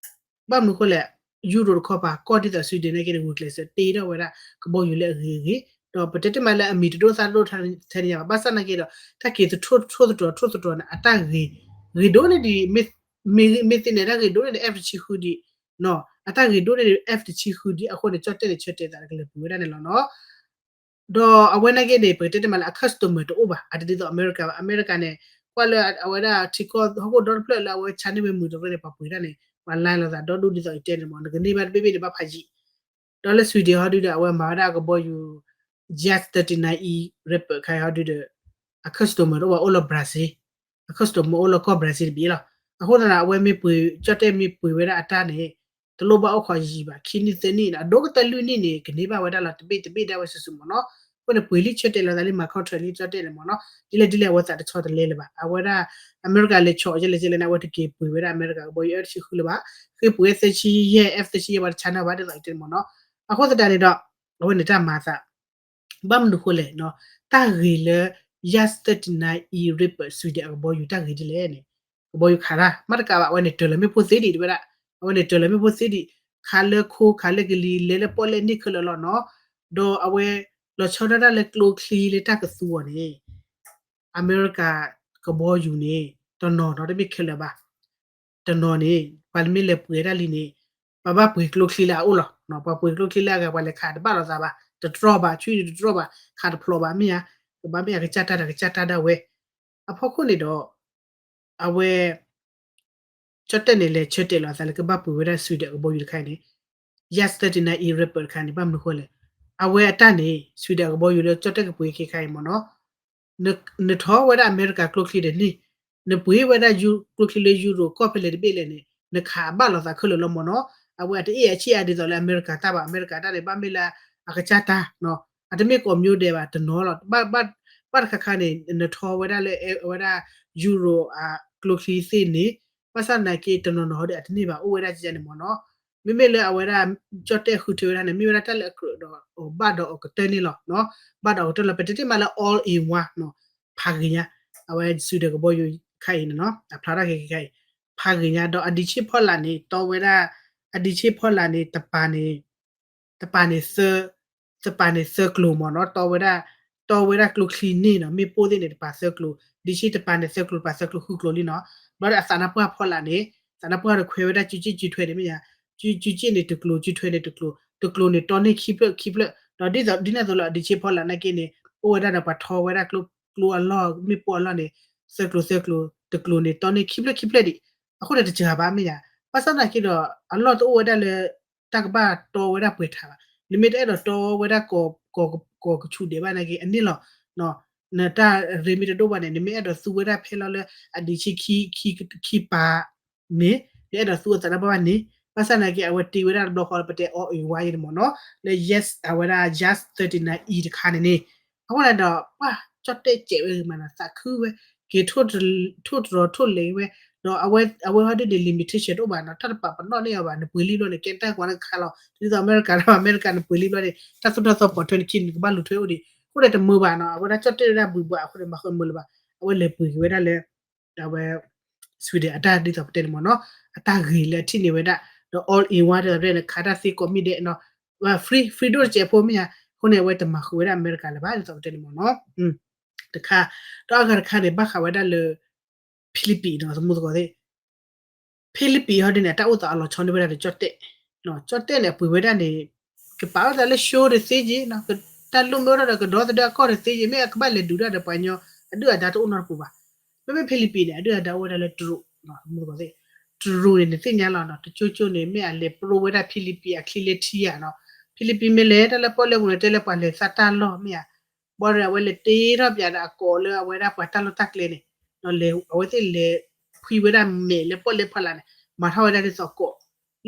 ဘၣ်မနုၤဃိလဲၣ်, Europe တခီပၤ ကီၢ်ဒ်သိး Sweden နာ်က့န့ၣ် ဂုာ်ကျဲးစၢးတ့ထီၣ်ဝဲဒၣ် ကဘီယူၤလၢအဂ့ၤအဂ့ၤ, ဒီးပတဲတ့ၢ်မးလၢအမံၤတဒိၣ်သၣ်တဒိၣ်ထဲန့ၣ်ယါဘၣ်, ဘၣ်ဆၣ်နာ်က့ဒီး တၢ်က့ၤတထိၣ်တထိၣ်သတြီၤထိၣ်သတြီၤန့ၣ် အတၢ်ဂ့ၤ ဂ့ၤဒိၣ်န့ၢ်ဒံး, မ့ၢ်သ့န့ၣ် တၢ်ဂ့ၤဒိၣ်န့ၢ်ဒံး F တဆံဃုဒံး, အတၢ်ဂ့ၤဒိၣ်န့ၢ်ဒံး F တဆံဃုဒံးအဃိန့ၣ် ကၠီၣ်တဲၣ်န့ၣ် ဆၢတဲာ်သးလၢကလဲၤပှ့ၤဝဲဒၣ်န့ၣ်လီၤနီၤ. ဒီးအဝဲနာ်က့န့ၣ် ပကတဲတ့ၢ်မးလၢအ customer တအိၣ်ဘၣ်, အတဒ်သိးအမဲရကၤဘၣ်, အမဲရကၤန့ၣ် ကွၢ်လၢအဝဲဒၣ်ထံကီၢ်ဟီၣ်ခိၣ်ဒီတဖျၢၣ်လၢအဝဲဆါန့ၢ်ဝဲမုာ်တရၢန့ၣ် ပှၤပှ့ၤတၢ်န့ၣ် ပှၤလဲလိာ်သးဒီဒူၣ်ဒ်သိးယတဲန့ၣ်မ့ၢ် နကန့ၢ်ဘၣ်တဘ့ၣ်ဘ့ၣ်န့ၣ် ဘၣ်ဖးယံာ်, ဒီးလၢ Sweden ဟီဒုဒီး အဝဲမၤဝဲဒၣ်ကဘီယူၤ JAS thirty-nine E Reaper ခါဟီဒုဒီး အ customer တအိၣ်ဘၣ် အိၣ်လၢ Brazil, အ customer အိၣ်လၢကီၢ် Brazil တဘ့ၣ်လီၤ. အဃိသတးဒီး အဝဲမ့ၢ်ပှ့ၤ ကၠီၣ်တဲၣ်မ့ၢ်ပှ့ၤဝဲဒၣ်အတၢ်န့ၣ် တလိၣ်ဘၣ်အိၣ်ခိးယံာ်ဘၣ် ခံနံၣ်သၢနံၣ်န့ၣ် အဒိၣ်ကတၢၢ်လွံၢ်နံၣ်န့ၣ် ကန့ၢ်ဘၣ်ဝဲဒၣ်လီၤ တဘ့ၣ်တဘ့ၣ်ဒၣ်ဝဲစုာ်စုာ်မ့ၢ်နီၤ. အဃိန့ၣ် ပှ့ၤလံဆၢတဲာ်လီၤသးလံ မၤ contract လံကၠီၣ်တဲၣ်န့ၣ်မ့ၢ်နီၤ. ဒ်လဲၣ်ဒ်လဲၣ် အဝဲသးတဆီတလဲလၢၤဘၣ်. အဝဲဒၣ် အမဲရကၤလဲၤဆီၣ်ကလဲၣ်ကလဲၣ်န့ၣ် အဝဲတက့ၤပှ့ၤဝဲဒၣ်အမဲရကၤကဘီယူၤ F တဆံဃုလၢၤဘၣ်, ဃ့ပှ့ၤ F သၢဆံယဲၢ် F သၢဆံယဲၢ် ပှၤတဆါန့ၢ်ဘၣ်ဒ်သိးယတဲန့ၣ်မ့ၢ်နီၤ. အဃိသတးန့ၣ်ဒီး အဝဲန့ၣ်တၢ်မၤအသး ဘၣ်မနုၤဃိလဲၣ်နီၤ, တၢ်ဂ့ၤလၢ JAS thirty-nine E Reaper Sweden အကဘီယူၤတၢ်ဂ့ၤဒ်လဲၣ်န့ၣ်, ကဘီယူၤခးတၢ် မ့ၢ်တကးဘၣ် အဝဲန့ၣ်တၢၤလီၤမ့ၣ်ပိၢ်သ့ဒံးတဝဲဒၣ်, အဝဲန့ၣ်တၢၤလီၤမ့ၣ်ပိၢ်သ့ဒံး, ခးလၢခိ ခးလၢကလံၤ လဲၤလၢပီၣ်လဲၣ်န့ၣ်ခဲလၢာ်လီၤနီၤ. ဒီးအဝဲ လီၤဆီဒၣ်တၢ်လၢကျိချံလၢတၢ်ကသူအီၤန့ၣ် အမဲရကၤကဘီယူၤန့ၣ် တနီၤနီၤတမ့ၢ်ခဲလၢာ်ဘၣ် တနီၤန့ၣ် ပှၤလၢမ့ၢ်လဲၤပှ့ၤတၢ်လံန့ၣ် ပှၤဘၣ်ပှ့ၤကျိချံလၢအအိၣ်လီၤ. ပှၤပှ့ၤကျိချံလၢအဂၤ ပှၤလဲၤခးတဘၣ်လိာ်သးဘၣ်, တတြီၢ်ဘၣ်, ဆွံန့ၣ်တတြီၢ်ဘၣ်, ခးတဖျိးဘၣ်မ့ၢ်ဧါ, ကဘၣ်မ့ၢ်အကစၢ်တၢ်ဒီးကစၢ်တၢ်ဒၣ်ဝဲ. အဖီခိၣ်န့ၣ်ဒီး အဝဲ ကၠီၣ်တဲၣ်န့ၣ် လဲၤဆၢတဲာ်လီၤအသးလၢကဘၣ်ပှ့ၤဝဲဒၣ် Sweden အကဘီယူၤတခါအံၤန့ၣ် JAS thirty-nine E Reaper တခါန့ၣ် ဘၣ်မနုၤဃိလဲၣ်. အဝဲအတၢ်န့ၣ် Sweden အကဘီယူၤလၢကၠီၣ်တဲၣ်ကပှ့ၤခဲခါအံၤမ့ၢ်နီၤ နထီဝဲဒၣ်အမဲရကၤကျိချံဒီးန့ၣ်, နပှ့ၤဝဲဒၣ်ကျိချံလၢ Euro ကီၢ်ဖဲလဲၣ်တဘ့ၣ်လဲၣ်န့ၣ် နခးဘၣ်လိာ်သးခဲလၢာ်လီၤမ့ၢ်နီၤ. အဝဲအတအ့ၣ်အဆံၣ်အါဒ်သိးလၢအမဲရကၤတၢ်ဘၣ်, အမဲရကၤတၢ်န့ၣ် ဘၣ်မ့ၢ်လၢအကစၢ်တၢ်, အတမ့ၢ်ကိးမၠိဒဲးဘၣ် တနီၤလီၤ. ဘၣ်တခါခါန့ၣ် နထီဝဲဒၣ်လၢအဝဲဒၣ် Euro အကျိချံသ့ၣ်န့ၣ် ဘၣ်ဆၣ်သနာ်က့ တနီၤနီၤဟီဒီး အတန့ၢ်ဘၣ် အိၣ်ဝဲဒၣ်ကဲန့ၣ်မ့ၢ်နီၤ. မ့မ့ၢ်လၢအဝဲဒၣ် ကၠီၣ်တဲၣ်ဃုထၢဝဲဒၣ်န့ၣ် မ့ၢ်ဝဲဒၣ်တၢ်လၢအကြၢးဒီး ဘၣ်ဒီးအကတၢၢ်န့ၣ်လီၤ. ဘၣ်ဒီးအကတၢၢ်လီၤ. ပတဲတ့ၢ်မးလၢ all in one နီၤ, ဖးဂ့ၤညါ, အဝဲ Sweden ကဘီယူၤခါအံၤန့ၣ်နီၤ အဖျါထီၣ်ခဲခဲခါအံၤ ဖးဂ့ၤညါ ဒီးအဒံးဆ့ၣ်ဖီလာ်န့ၣ် တီဝဲဒၣ် အဒံးဆ့ၣ်ဖီလာ်န့ၣ် တပၤန့ၣ် တပၤန့ၣ်သၢ, တပၤန့ၣ်သၢကျိၤမ့ၢ်နီၤ, တီဝဲဒၣ်, တီဝဲဒၣ်ကျိချံန့ၣ်နီၤ, မ့ၣ်ပိၢ်သ့ၣ်န့ၣ် တပၤသၢကျိၤ, ဒံးဆ့ၣ်တပၤန့ၣ်သၢကျိၤ တပၤသၢကျိၤဃုကျိၤလံနီၤ. ဘျီဒီးအသးနါပှၢ်ဖီလာ်န့ၣ်, သးနါပှၢ်ဒီးခွဲးဝဲဒၣ် စုစ့ၣ်စုထွဲန့ၣ်မ့ၢ်ဧါ, စုစ့ၣ်န့ၣ်တကျိၤ စုထွဲန့ၣ်တကျိၤ, တကျိၤန့ၣ်တီန့ၢ်ခံဖျၢၣ်ခံဖျၢၣ်, ဒီးဒ်သိးဒ်န့ၣ်အသိးလၢအဒံးဆ့ၣ်ဖီလာ်နာ်က့န့ၣ် အိၣ်ဝဲဒၣ်ဒီးပှၤထီဝဲဒၣ်ကျိအလီၢ် မ့ၣ်ပိၢ်အလီၢ်န့ၣ် သၢကျိၤသၢကျိၤ, တကျိၤန့ၣ်တီန့ၢ်ခံဖျၢၣ်ခံဖျၢၣ်ဒံး, အဃိန့ၣ်တစှၤဘၣ်မ့ၢ်ဧါ. ဘၣ်ဆၣ်သနာ်က့ဒီး အလီၢ်တအိၣ်ဝဲဒၣ်လၢ တၢ်ကဘၣ်တီဝဲဒၣ်ပှဲၤထးဘၣ်. နမ့ၢ်တအဲၣ်ဒိးတီဝဲဒၣ် ကီးကဆူၣ်ဒဲးဘၣ်နာ်က့ အန့ၣ်လီၤ. နတၢ်ရ့မ့ၢ်တဒိၣ်ဘၣ်န့ၣ် နမ့ၢ်အဲၣ်ဒိးသူဝဲဒၣ်ဖဲလီၤလၢအဒံးဆ့ၣ်ခံပၤန့ၣ် နအဲၣ်ဒိးသူအသးနါပှၢ်ဘၣ်န့ၣ်, ဘၣ်ဆၣ်သနာ်က့ အဝဲတ့ဝဲဒၣ်တဘျီဃီလၢပတဲ all in one န့ၣ်မ့ၢ်နီၤ, လၢ yes အဝဲဒၣ် JAS thirty-nine E တခါန့ၣ်န့ၣ်, အဃိန့ၣ်ဒီး ပှၤကၠီၣ်တဲၣ်စဲးဝဲဂ့ၤမးနီၤ, သးခုဝဲ, က့ၤထိၣ်တရီထိၣ်လဲၤဝဲ, ဒီးအဝဲဟီဒုန့ၣ် limitation တအိၣ်ဘၣ်နီၤ, တၢ်တပာ်ပနီၣ်န့ၢ်အီၤဘၣ်, နပှ့ၤလံဘျီန့ၣ် ကဲတၢ်ကွၢ်လၢခါလီၤ, ဒ်သိးအမဲရကၤဒီး အမဲရကၤနပှ့ၤလံဘျီန့ၣ် တၢ်သိၣ်တၢ်သီပိာ်ထွဲနခံန့ၣ် နကဘၣ်လူၤထွဲအိၣ်ဒံး, အဃိန့ၣ်တမုာ်ဘၣ်နီၤ, အဝဲဒၣ်ကၠီၣ်တဲၣ်ဝဲဒၣ်ဘှံးဘှးအဃိန့ၣ် မၤဃၢမုာ်လၢၤဘၣ်, အဝဲလဲၤပှ့ၤက့ၤဝဲဒၣ်လၢ အဝဲ Sweden အတၢ်ဒ်သိးပတဲန့ၣ်မ့ၢ်နီၤ, အတၢ်ဂ့ၤလၢအထံၣ်န့ၢ်ဝဲဒၣ်, ဒီး all in one ဒ်သိးပတဲန့ၣ် ခးတၢ်သ့ကိးမံၤဒဲးနီၤ, free free ဒိၣ်တစဲးဖိမ့ၢ်ဧါ, အဃိန့ၣ် အဝဲတမၤဃုာ်ဝဲဒၣ်အမဲရကၤလၢၤဘၣ် ဒ်သိးပတဲန့ၣ်မ့ၢ်နီၤ, တခါ, ဒီးအဂၤတခါန့ၣ် ဘၣ်ဃးဝဲဒၣ်လၢ Philippines နီၤ, သမူသကိးသ့ၣ် Philippines ဟီဒ်န့ၣ် အတၢ်အိၣ်သးအလီၤဆီန့ၢ်ဝဲဒၣ်ဒီးကၠီၣ်တဲၣ်, ကၠီၣ်တဲၣ်န့ၣ် အပှ့ၤဝဲဒၣ်န့ၣ် ကပာ်ဝဲဒၣ်လၢ show တသ့က့ၤ, တၢ်လိၣ်မ့ၢ်အိၣ်ထီၣ်ဒီးကဒီသဒၢအကီၢ်တသ့က့ၤ, မ့ၢ်အကဘၣ်လဲၤဒုးတၢ်ဒီးပှၤကညီ အဒုၣ်အဒါတအိၣ်နီတပူၤဘၣ်. မ့မ့ၢ် Philippines န့ၣ် အဒုၣ်အဒါအိၣ်ဝဲဒၣ်လၢတရူး, သမူသကိးသ့ၣ်, တရူးန့ၣ် နသ့ၣ်ညါလီၤနီၤ, တကၠိကၠိန့ၣ် မ့ၢ်အလဲၤပရိဝဲဒၣ် Philippines အချံလၢထံဧါနီၤ, Philippines မ့ၢ်လဲၤတၢ်လၢပီၣ်လဲၣ်ပူၤန့ၣ် တဲလၢပှၤလဲၤသးတၢ်လီၢ်မ့ၢ်ဧါ, ဘၣ်ဒီးအဝဲလဲၤတ့ထီၣ်ပၠးဒီးအကိးလၢအဝဲဒၣ်ပှၤတၢ်လီၢ်တၢ်ကျဲန့ၣ်, ဒီးလဲၤ အဝဲသ့ၣ်လဲၤဖှံဝဲဒၣ်မဲာ်လၢပီၣ်လဲၣ်ဖီလာ်န့ၣ်, မၤထီၣ်ဝဲဒၣ်ဒ်သိးကိး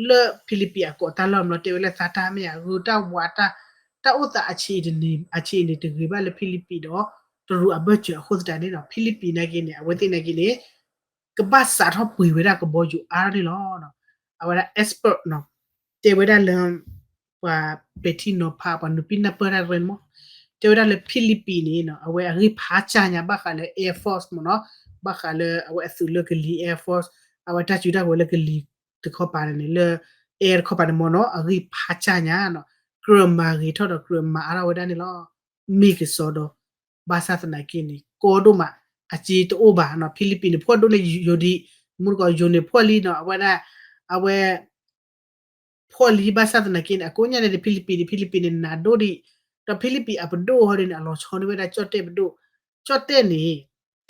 လၢ Philippines အကိးတၢ်လီၢ်ဘျီ တဲဝဲလၢသးတၢ်မ့ၢ်ဧါ, ဂုၤတၢ်ဝးတၢ်, တၢ်အိၣ်သးအဆံးအံၤန့ၣ် အဆံးအံၤန့ၣ် တဂ့ၤဘၣ်လၢဖံလံးပံးဒီး တရူးအဘၢၣ်စၢၤအဃိသတးန့ၣ်ဒီး ဖံလံးပံးနာ်က့န့ၣ် အဝဲသ့ၣ်နာ်က့န့ၣ် ကဘၣ်စးထီၣ်ပှ့ၤဝဲဒၣ်ကဘီယူၤအါထီၣ်န့ၣ်လီၤ. အဝဲဒၣ် expert နီၤ တဲဝဲဒၣ်လၢ ပှၤပဲာ်ထံနီၤဖး ပှၤနုာ်ပံနၢ်ပၢၢ်တၢ်တရၢန့ၣ်မး တဲဝဲဒၣ်လၢဖံလံးပံးန့ၣ်နီၤ အဝဲအဂံၢ်ဖးစၢ်ညါဘၣ်ဃးလၢ Air Force မ့ၢ်နီၤ ဘၣ်ဃးလၢအဝဲအသုးလၢကလံၤ Air Force အဝဲတၢ်စုတၢ်ကဝဲၤလၢကလံၤတခီပၤန့ၣ် လၢ air တခီပၤန့ၣ်မ့ၢ်နီၤ အဂံၢ်ဖးစၢ်ညါနီၤ ကြၢးမၤဂ့ၤထီၣ်ဒီးကြၢးမၤအါထီၣ်ဝဲဒၣ်န့ၣ်လီၤ. မ့ၢ်ကစီဒီး ဘၣ်ဆၣ်သနာ်က့န့ၣ် ကီဒိၣ်မး အစ့တအိၣ်ဘၣ်နီၤ ဖံလံးပံးန့ၣ် ဖှီၣ်ဒိၣ်န့ၣ်ယိၤဒံး မူတကိးယိၤန့ၣ်ဖှီၣ်လံနီၤ အဝဲဒၣ် အဝဲ ဖှီၣ်လံဘၣ်ဆၣ်သနာ်က့န့ၣ် အကိးညါန့ၣ်ဒီးဖံလံးပံးန့ၣ် ဖံလံးပံးန့ၣ် နးဒိၣ်ဒံး ဒီးဖံလံးပံးအပဒိၣ်ဟီဒ်န့ၣ် အလီၤဆီန့ၢ်ဝဲဒၣ်ကၠီၣ်တဲၣ်ပဒိၣ် ကၠီၣ်တဲၣ်န့ၣ်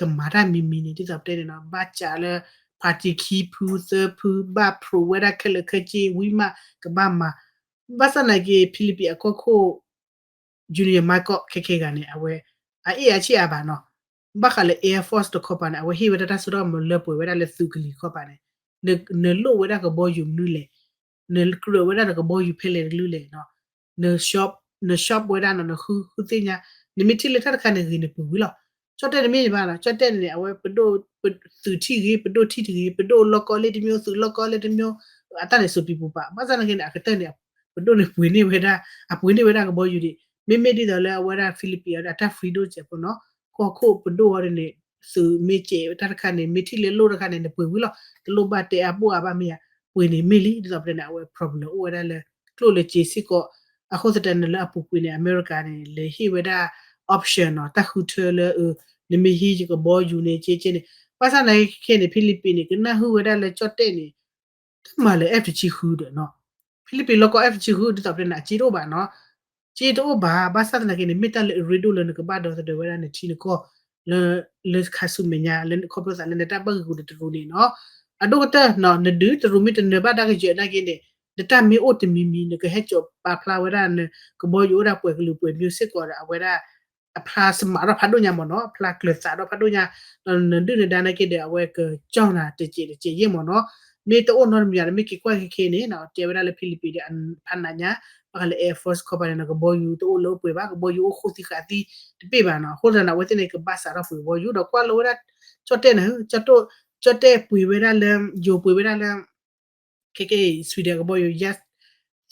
ကမၤတၢ်မံၤမံၤန့ၣ် ဒ်သိးပတဲန့ၣ်နီၤ ဘၣ်စးလၢ party ခံဖုသၢဖု ဘၣ်ဖျိးဝဲဒၣ်ခဲလၢာ်ခဲဆ့ ဝံၤမးကဘၣ်မၤ ဘၣ်ဆၣ်သနာ်က့ ဖံလံးပံးအကီၢ်ခိၣ် Junior Markov ခဲခဲဂၤန့ၣ် အဝဲ အအ့ၣ်အဆ့ၣ်အါဘၣ်နီၤ ဘၣ်ဃးလၢ Air Force တခီပၤန့ၣ် အဝဲဟ့ၣ်ဝဲဒၣ်တၢ်စိတၢ်ကမီၤလၢပှဲၤဝဲဒၣ်လၢသုးကလံၤတခီပၤန့ၣ် နလိၣ်ဝဲဒၣ်ကဘီယူၤမနုၤလဲၣ် နကြၢးဝဲဒၣ်ဒီးကဘီယူၤဖဲလဲၣ်တကလုာ်လဲၣ်နီၤ န shop န shop ဝဲဒၣ်နီၤ နဃုဃုသ့ၣ်ညါ နမ့ၢ်ထံၣ်လၢတၢ်တခါန့ၣ်ဂ့ၤန့ၣ်ပှ့ၤဝံၤလီၤ ကၠီၣ်တဲၣ်တမ့ၢ်ဘၣ်နီၤ ကၠီၣ်တဲၣ်န့ၣ် အဝဲပဒိၣ် သုးထံၣ်ဂ့ၤ ပဒိၣ်ထံၣ်တဂ့ၤ ပဒိၣ်လီၢ်ကီလ့ၣ်တမံၤ သုးလီၢ်ကီလ့ၣ်တမံၤ အတၢ်န့ၣ်စိးပံၤပူၤပာ် ဘၣ်ဆၣ်သနာ်က့န့ၣ် အကတၢၢ်န့ၣ် ပဒိၣ်န့ၣ်ပှ့ၤန့ၢ်ဝဲဒၣ် အပှ့ၤန့ၢ်ဝဲဒၣ်ကဘီယူၤဒံး မ့မ့ၢ်ဒ်သိးလၢအဝဲဒၣ်ဖံလံးပံးအတၢ် free ဒိၣ်စဲးဖိနီၤ ကီၢ်ခိၣ်ပဒိၣ်ဝဲဒၣ်န့ၣ် သုးမ့ၢ်စဲးတၢ်တခါန့ၣ် မ့ၢ်ထံၣ်လၢလိၣ်တခါန့ၣ် နပှ့ၤဝံၤလီၤ တလိၣ်ဘၣ်တဲအါဘိၣ်အါဘၣ်မ့ၢ်ဧါ ပှ့ၤန့ၣ်မ့ၢ်လံ ဒ်သိးပတဲန့ၣ် အဝဲ problem အိၣ်ဝဲဒၣ်လၢ ကျိၣ်လၢစ့စ့ၢ်ကီး အဃိသတးန့ၣ်လၢအပူၤကွံာ်န့ၣ် အမဲရကၤန့ၣ် လဲၤဟ့ၣ်ဝဲဒၣ် option နီၤ တၢ်ဃုထၢလၢ နမ့ၢ်ဟံးယကဘီယူၤန့ၣ် က့က့န့ၣ် ဘၣ်ဆၣ်သနာ်က့ခဲခဲန့ၣ် ဖံလံးပံးန့ၣ် ကနၢ်ဟူဝဲဒၣ်လၢကၠီၣ်တဲၣ်န့ၣ် တၢ်မၤလၢ F တဆံဃုဒီးနီၤ ဖံလံးပံးလီၢ်ကီ F တဆံဃု ဒ်သိးပတဲန့ၣ် အစ့တအိၣ်ဘၣ်နီၤ စ့တအိၣ်ဘၣ် ဘၣ်ဆၣ်သနာ်က့န့ၣ် မ့ၢ်တၢ်လၢအရ့ဒိၣ်လၢနကဘၣ်ဒီသဒၢဝဲဒၣ်နထံနကီၢ် လၢ လၢခါဆူမဲာ်ညါ လၢခီဖျိသးလၢနတၢ်ဘၣ်ဂ့ၢ်ဂူာ်ဒီးတရူးန့ၣ်နီၤ အဒိၣ်ကတၢၢ်နီၤ နဒုးတရူးမ့ၢ်တနၢၤဘၣ်တၢ်ကယၢၤနာ်က့န့ၣ် နတၢ်မ့ၢ်အိၣ်တမံၤမံၤ နကဟဲစိာ်ပာ်ဖျါဝဲဒၣ်နကဘီယူၤအိၣ်ဒၣ်ပှဲၤကလုာ်ပှဲၤမံၤစ့ၢ်ကီးဒီး အဝဲဒၣ် အဖျါစမးထီၣ်ဖးဒိၣ်ညါမ့ၢ်နီၤ အဖျါကျၢၤသးထီၣ်ဖးဒိၣ်ညါ နဒုၣ်နဒါနာ်က့ဒီး အဝဲကကၠီၢ်နၤတစဲးတစဲးယဲၢ်မ့ၢ်နီၤ မ့ၢ်တအိၣ်နီတမံၤဒီး မ့ၢ်က့ၤကွၢ်ခဲခဲန့ၣ်နီၤ တဲဝဲဒၣ်လၢဖံလံးပံးဒီး ဖးနးညါ ဘၣ်ဃးလၢ Air Force ခီပၤန့ၣ်နီၤ ကဘီယူၤတအိၣ်လၢအိၣ်ပှဲၤဘၣ် ကဘီယူၤအိၣ်ဃိသံဃာ်သံတဘ့ၣ်ဘၣ်နီၤ အဃိသတးန့ၣ် အဝဲသ့ၣ်န့ၣ် ကဘၣ်စးထီၣ်ပှ့ၤကဘီယူၤ ဒီးကွၢ်လၢဝဲဒၣ် ကၠီၣ်တဲၣ်န့ၣ် ကၠီၣ်တဲၣ်ပှ့ၤဝဲဒၣ်လၢ ယိၤပှ့ၤဝဲဒၣ်လၢ ခဲကဲအံၤ Sweden အကဘီယူၤ Jas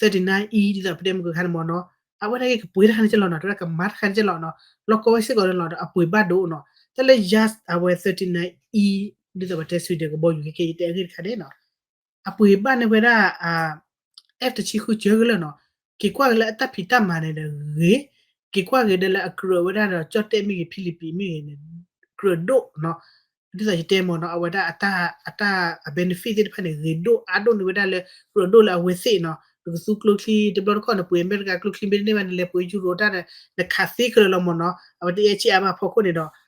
thirty-nine E ဒ်သိးပတဲမုၢ်ကခါန့ၣ်မ့ၢ်နီၤ အဝဲဒၣ်က့ၤကပှ့ၤတခါန့ၣ်ကလီၤနီၤ တဝဲဒၣ်ကမၤတခါန့ၣ်ကလီၤနီၤ လီၢ်ကီဝဲစ့ၢ်ကီးန့ၣ်လီၤဒီး အပှ့ၤဘၣ်ဒိၣ်နီၤ တၢ်လၢ Jas အဝဲ thirty-nine E ဒ်သိးပတဲ Sweden ကဘီယူၤခဲကဲအံၤ တဲအဂ့ၢ်တခါန့ၣ်နီၤ အပှ့ၤဘၣ်န့ၢ်ဝဲဒၣ် F တဆံဃုစၢကလၢာ်နီၤ က့ၤကွၢ်က့ၤလၢအတၢ်ဖံးတၢ်မၤန့ၣ်ဒီးဂ့ၤ က့ၤကွၢ်က့ၤဒီးလၢအကြၢးဝဲဒၣ်ဒီး ကၠီၣ်တဲၣ်မ့ၢ်ဂ့ၤ ဖံလံးပံးမ့ၢ်ဂ့ၤန့ၣ် ကြၢးဒိၣ်နီၤ ဒ်သိးယတဲမ့ၢ်နီၤ အဝဲဒၣ်အတၢ် အတၢ် အ benefit သ့ၣ်တဖၣ်န့ၣ် ဂ့ၤဒိၣ်အါဒိၣ်န့ၢ်ဝဲဒၣ်လၢ ကြၢးဒိၣ်လၢအဝဲသ့ၣ်နီၤ နကသူကျိချံ တဘျီတခီၣ်နပှ့ၤအမဲရကၤကျိချံမ့ၢ်တန့ၢ်ဘၣ် နလဲၤပှ့ၤယူရိၤတၢ်ဒီး နခးသ့ခဲလၢာ်လီၤမ့ၢ်နီၤ အဝဲတအဲၣ်ဆ့ၣ်အါဘၣ်အဖီခိၣ်န့ၣ်ဒီး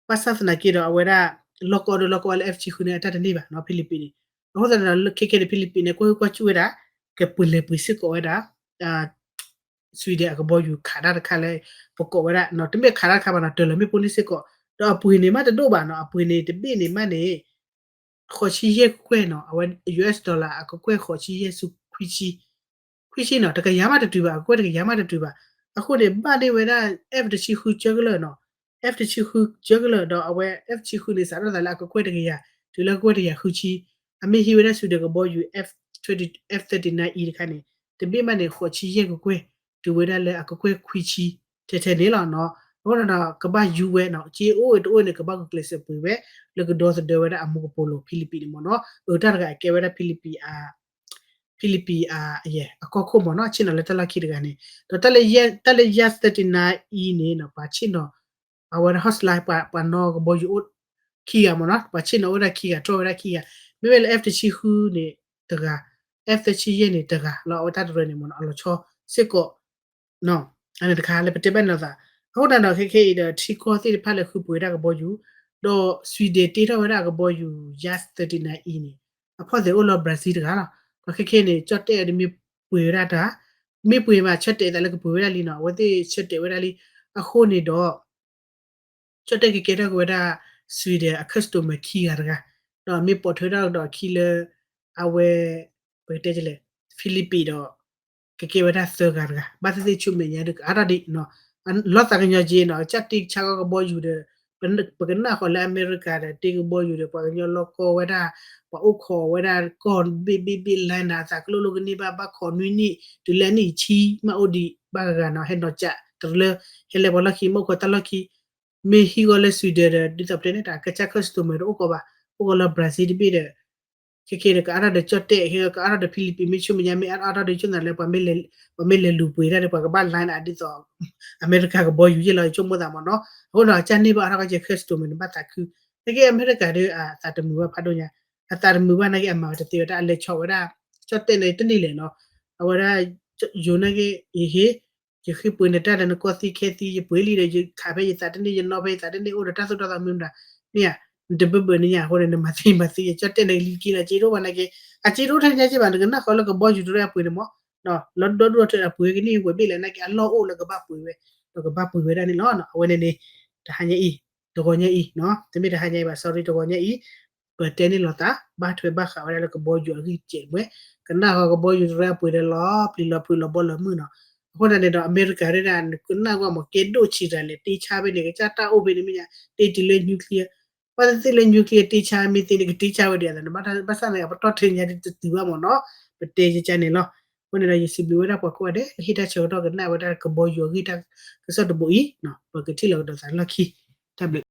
ဘၣ်ဆၣ်သနာ်က့ဒီး အဝဲဒၣ် လီၢ်ကီဒီးလီၢ်ကီဝဲလၢ F တဆံဃုန့ၣ် အတၢ်တန့ၢ်ဘၣ်နီၤ ဖံလံးပံးန့ၣ် အဃိသတးဒီး ခဲခဲန့ၣ် ဖံလံးပံးန့ၣ် ကွၢ်ဟုၣ်ကွၢ်စူၣ်ဝဲဒၣ် ကပှ့ၤလဲၤပှ့ၤစ့ၢ်ကီးဝဲဒၣ် Sweden အကဘီယူၤခးတၢ်တခါလၢ ပကိးဝဲဒၣ် တမ့ၢ်ခးတၢ်တခါဘၣ်နီၤ တၢၤလီၤမ့ၣ်ပိၢ်လံစ့ၢ်ကီး ဒီးအပှ့ၤန့ၣ်မးတဒိၣ်ဘၣ်နီၤ အပှ့ၤန့ၣ်တဘ့ၣ်န့ၣ်မးန့ၣ် ဃိးဆံယဲၢ်ကွဲၢ်နီၤ အဝဲ US dollar အကကွဲၢ်ဃိးဆံယဲၢ်ဆူခွံဆံ ခွံဆံနီၤ တကယၤမးတတုၤဘၣ် အကကွဲၢ်တကယၤမးတတုၤဘၣ် အဃိန့ၣ် ဘၣ်န့ၢ်ဝဲဒၣ် F တဆံဃုစၢကလၢာ်နီၤ F တဆံဃုစၢကလၢာ် ဒီးအဝဲ F တဆံဃုန့ၣ် စးထီၣ်သးလၢအကကွဲၢ်တကယၤ တုၤလၢအကကွဲၢ်တကယၤဃုဆံ အမ့ၢ်ဟံးဝဲဒၣ် Sweden ကဘီယူၤ F thirty F thirty-nine E တခါန့ၣ် တဘ့ၣ်မးန့ၣ် ဃိးဆံယဲၢ်ကကွဲၢ် တုၤဝဲဒၣ်လၢအကကွဲၢ်ခွံဆံ ထဲထဲန့ၣ်လီၤနီၤ အဃိန့ၣ်ဒီး ကဘၣ်ယူဝဲနီၤ က့အိၣ်တအိၣ်န့ၣ် ကဘၣ်ဂုာ်ကျဲးစၢးပှ့ၤဝဲ လၢကဒီသဒၢဝဲဒၣ်အမူကပိာ်လိၤ ဖံလံးပံးန့ၣ်မ့ၢ်နီၤ အတၢ်တဂၤအကဲဝဲဒၣ်ဖံလံးပံး ဖံလံးပံး အကီၢ်ခိၣ်မ့ၢ်နီၤ ဆ့ၣ်နီၤလၢတၢ်လီၢ်ခံတဂၤန့ၣ် ဒီးတၢ်လၢ Jas thirty-nine E န့ၣ်နီၤ ပှၤဆ့ၣ်နီၤ အဝဲဒၣ် hotline ပှၤနီၣ်ကဘီယူၤအိၣ်ခံဂၤမ့ၢ်နီၤ ပှၤဆ့ၣ်နီၤအိၣ်ဝဲဒၣ်ခံဂၤ တြီဝဲဒၣ်ခံဂၤ မ့မ့ၢ်လၢ F တဆံဃုန့ၣ်တဂၤ F သၢဆံယဲၢ်န့ၣ်တဂၤလီၤ အဝဲတၢ်တရၢန့ၣ်မ့ၢ်နီၤ အလီၤဆီစ့ၢ်ကီး အန့ၣ်တခါလၢပတဲဘၣ်န့ၣ်လီၤသး အဃိသတးဒီး ခဲခဲအံၤဒီး ထံကီၢ်သ့ၣ်တဖၣ်လၢဃုပှ့ၤဝဲဒၣ်ကဘီယူၤ ဒီး Sweden တ့ထီၣ်ဝဲဒၣ်အကဘီယူၤ Jas thirty-nine E န့ၣ် အဖီၣ်သဲးအိၣ်လၢ Brazil တဂၤလီၤ ဒီးခဲခဲန့ၣ် ကၠီၣ်တဲၣ်အဒ်မ့ၢ်ပှ့ၤဝဲဒၣ်တၢ် မ့ၢ်ပှ့ၤမး ဆၢတဲာ်သးလၢကပှ့ၤဝဲဒၣ်လံနီၤ အဝဲသ့ၣ်ဆၢတဲာ်ဝဲဒၣ်လံ အဃိန့ၣ်ဒီး ကၠီၣ်တဲၣ်ကကဲထီၣ်က့ၤဝဲဒၣ် Sweden အ customer ခံဂၤတဂၤ ဒီးမ့ၢ်ပိာ်ထွဲထီၣ်ကဒီးအခံလၢ အဝဲ ပကတဲလဲၣ် ဖံလံးပံးဒီး ကကဲဝဲဒၣ်သၢဂၤတဂၤ ဘၣ်သ့ၣ်သ့ၣ်ဆူမဲာ်ညါဒီးကအါထီၣ်ဒံးနီၤ, လီၤသးကညီၤက့ၤနီၤ ကစၢ်တ့ကဆါကီကဘီယူၤဒီး ပကနၣ်ဃီၤလၢအမဲရကၤဒီး တ့ကဘီယူၤဒီးပှၤကညီလီၢ်ကီၢ်ဝဲဒၣ် ပှၤအိၣ်ခိးဝဲဒၣ်ကီၢ်ဘ့ၣ်ဘ့ၣ်ဘ့ၣ် လၢနၤအသးကလိၣ်လိၣ်ကန့ၢ်ဘၣ် ဘၣ်ခိးနွံနံၣ် တုၤလၢအနံၣ်ဆံမးအိၣ်ဒံးဘၣ်ဂၤဂၤနီၤ ဟဲနီၤကးတရၢ ဟဲလဲၤပှၤလီၢ်ခံ မ့ၢ်အိၣ်ခိးတၢ်လီၢ်ခံ မ့ၢ်ဟံးဂီၤလၢ Sweden ဒီး ဒ်သိးပတဲန့ၣ် တၢ်ကစၢ် custom ဒီးအိၣ်ကီးဘၣ်, အိၣ်ကီးလၢ Brazil တဘ့ၣ်ဒီး ခဲကဲဒီးကအါထီၣ်ဒီးကၠီၣ်တဲၣ် ခဲကအါထီၣ်ဒီး Philippines မ့ၢ်ဆူမဲာ်ညါ မ့ၢ်အါထီၣ်ဒီးကၠိၣ်နၤလၢ ပှၤမ့ၢ်လဲၤလူၤပှ့ၤတၢ်ဒီး ပှၤကဘၣ် line အဒ်သိး အမဲရကၤကဘီယူၤယ့ၣ်လီၤ ယဆိကမိၣ်သးမ့ၢ်နီၤ, အဃိဒီးကၢ်န့ၢ်ဘၣ်အါထီၣ်ကဲကဲ custom န့ၣ် ဘၣ်သးခု, ခဲကဲအမဲရကၤဒီးအသးတမုာ်ဘၣ်ဖးဒိၣ်ညါ, အသးတမုာ်ဘၣ်နာ်က့အမၤဝဲတသ့ဝဲတၢ် အလဲၤဆီးဝဲဒၣ် ကၠီၣ်တဲၣ်န့ၣ်တန့ၢ်လဲၣ်နီၤ, အဝဲဒၣ် ယိၤနာ်က့ ယဟ့ၣ် ယဃ့ပှ့ၤနတၢ်ဒီးနကီၢ်သံခဲသံ ယပှ့ၤလံဒီး ယခးဖဲယသးတန့ၢ် ယနီၣ်ဖဲယသးတန့ၢ် အိၣ်ဒီးတၢ်သိၣ်တၢ်သီမနုၤမတၤ, မ့ၢ်ဧါ, နတဘၢဘၢန့ၣ်ညါ အဃိန့ၣ် နမၤသံမၤသံ ယကၠီၣ်တဲၣ်န့ၣ်လံက့လီၤ စ့တအိၣ်ဘၣ်နာ်က့, အစ့တအိၣ်ထဲညါက့ဘၣ် နကနၣ်ဃီလၢကဘီယူၤတရၢအပှ့ၤန့ၣ်မ့ၢ်, လီၤဒီဒူၣ်ဒီထၢအပှ့ၤကန့ၢ်ဝဲဘ့ၣ်လဲၣ်နာ်က့ အလီၢ်အိၣ်လၢကဘၣ်ပှ့ၤဝဲ, ဒီးကဘၣ်ပှ့ၤဝဲဒၣ်န့ၣ်လီၤ. အဝဲန့ၣ်န့ၣ် တဟါညါအံၤ တဂီၤညါအံၤ, တမ့ၢ်တဟါညါအံၤဘၣ် sorry တဂီၤညါအံၤ ပတဲန့ၢ်လိာ်သး ဘၣ်ထွဲဘၣ်ဃးဝဲဒၣ်လၢကဘီယူၤအဂ့ၢ်စဲးတမှဲ, ကနၣ်ဃီကဘီယူၤတရၢအပှ့ၤဒီးလီၤပျံၤလီၤဖုးလီၤဘီလီၤမုၢ်နီၤ, အဃိသတးန့ၣ်ဒီး အမဲရကၤဒၣ် နကနၣ်ကွၢ်မ့ၢ်ကဲဒိၣ်ဆံးတၢ်လဲၣ် တ့ဆါဖဲန့ၣ် ကစၢ်တၢ်အိၣ်ဖဲန့ၣ်မ့ၢ်ညါ တ့တုၤလၢ nuclear, ဘၣ်သ့ၣ်သ့ၣ်လၢ nuclear တ့ဆါမ့ၢ်သ့န့ၣ် ကတ့ဆါဝဲဒၣ်သးန့ၣ် ဘၣ်ဆၣ်သနာ်က့ ပတီၢ်ထဲညါတတုၤဘၣ်မ့ၢ်နီၤ, ပတဲယကန့ၣ်လီၤ. အဃိန့ၣ်ဒီး ယစံးဘျုးဝဲဒၣ်ပှၤကိးဂၤဒဲး လၢဟ့ၣ်တၢ်ဆၢကတီၢ်ကနၣ်ဝဲဒၣ်ကဘီယူၤအဂ့ၢ်တၢ်ကစီၣ်တဘိအံၤ, ပကထံၣ်လိာ်ကဒီးသးလီၢ်ခံ, တၢ်ဘျုး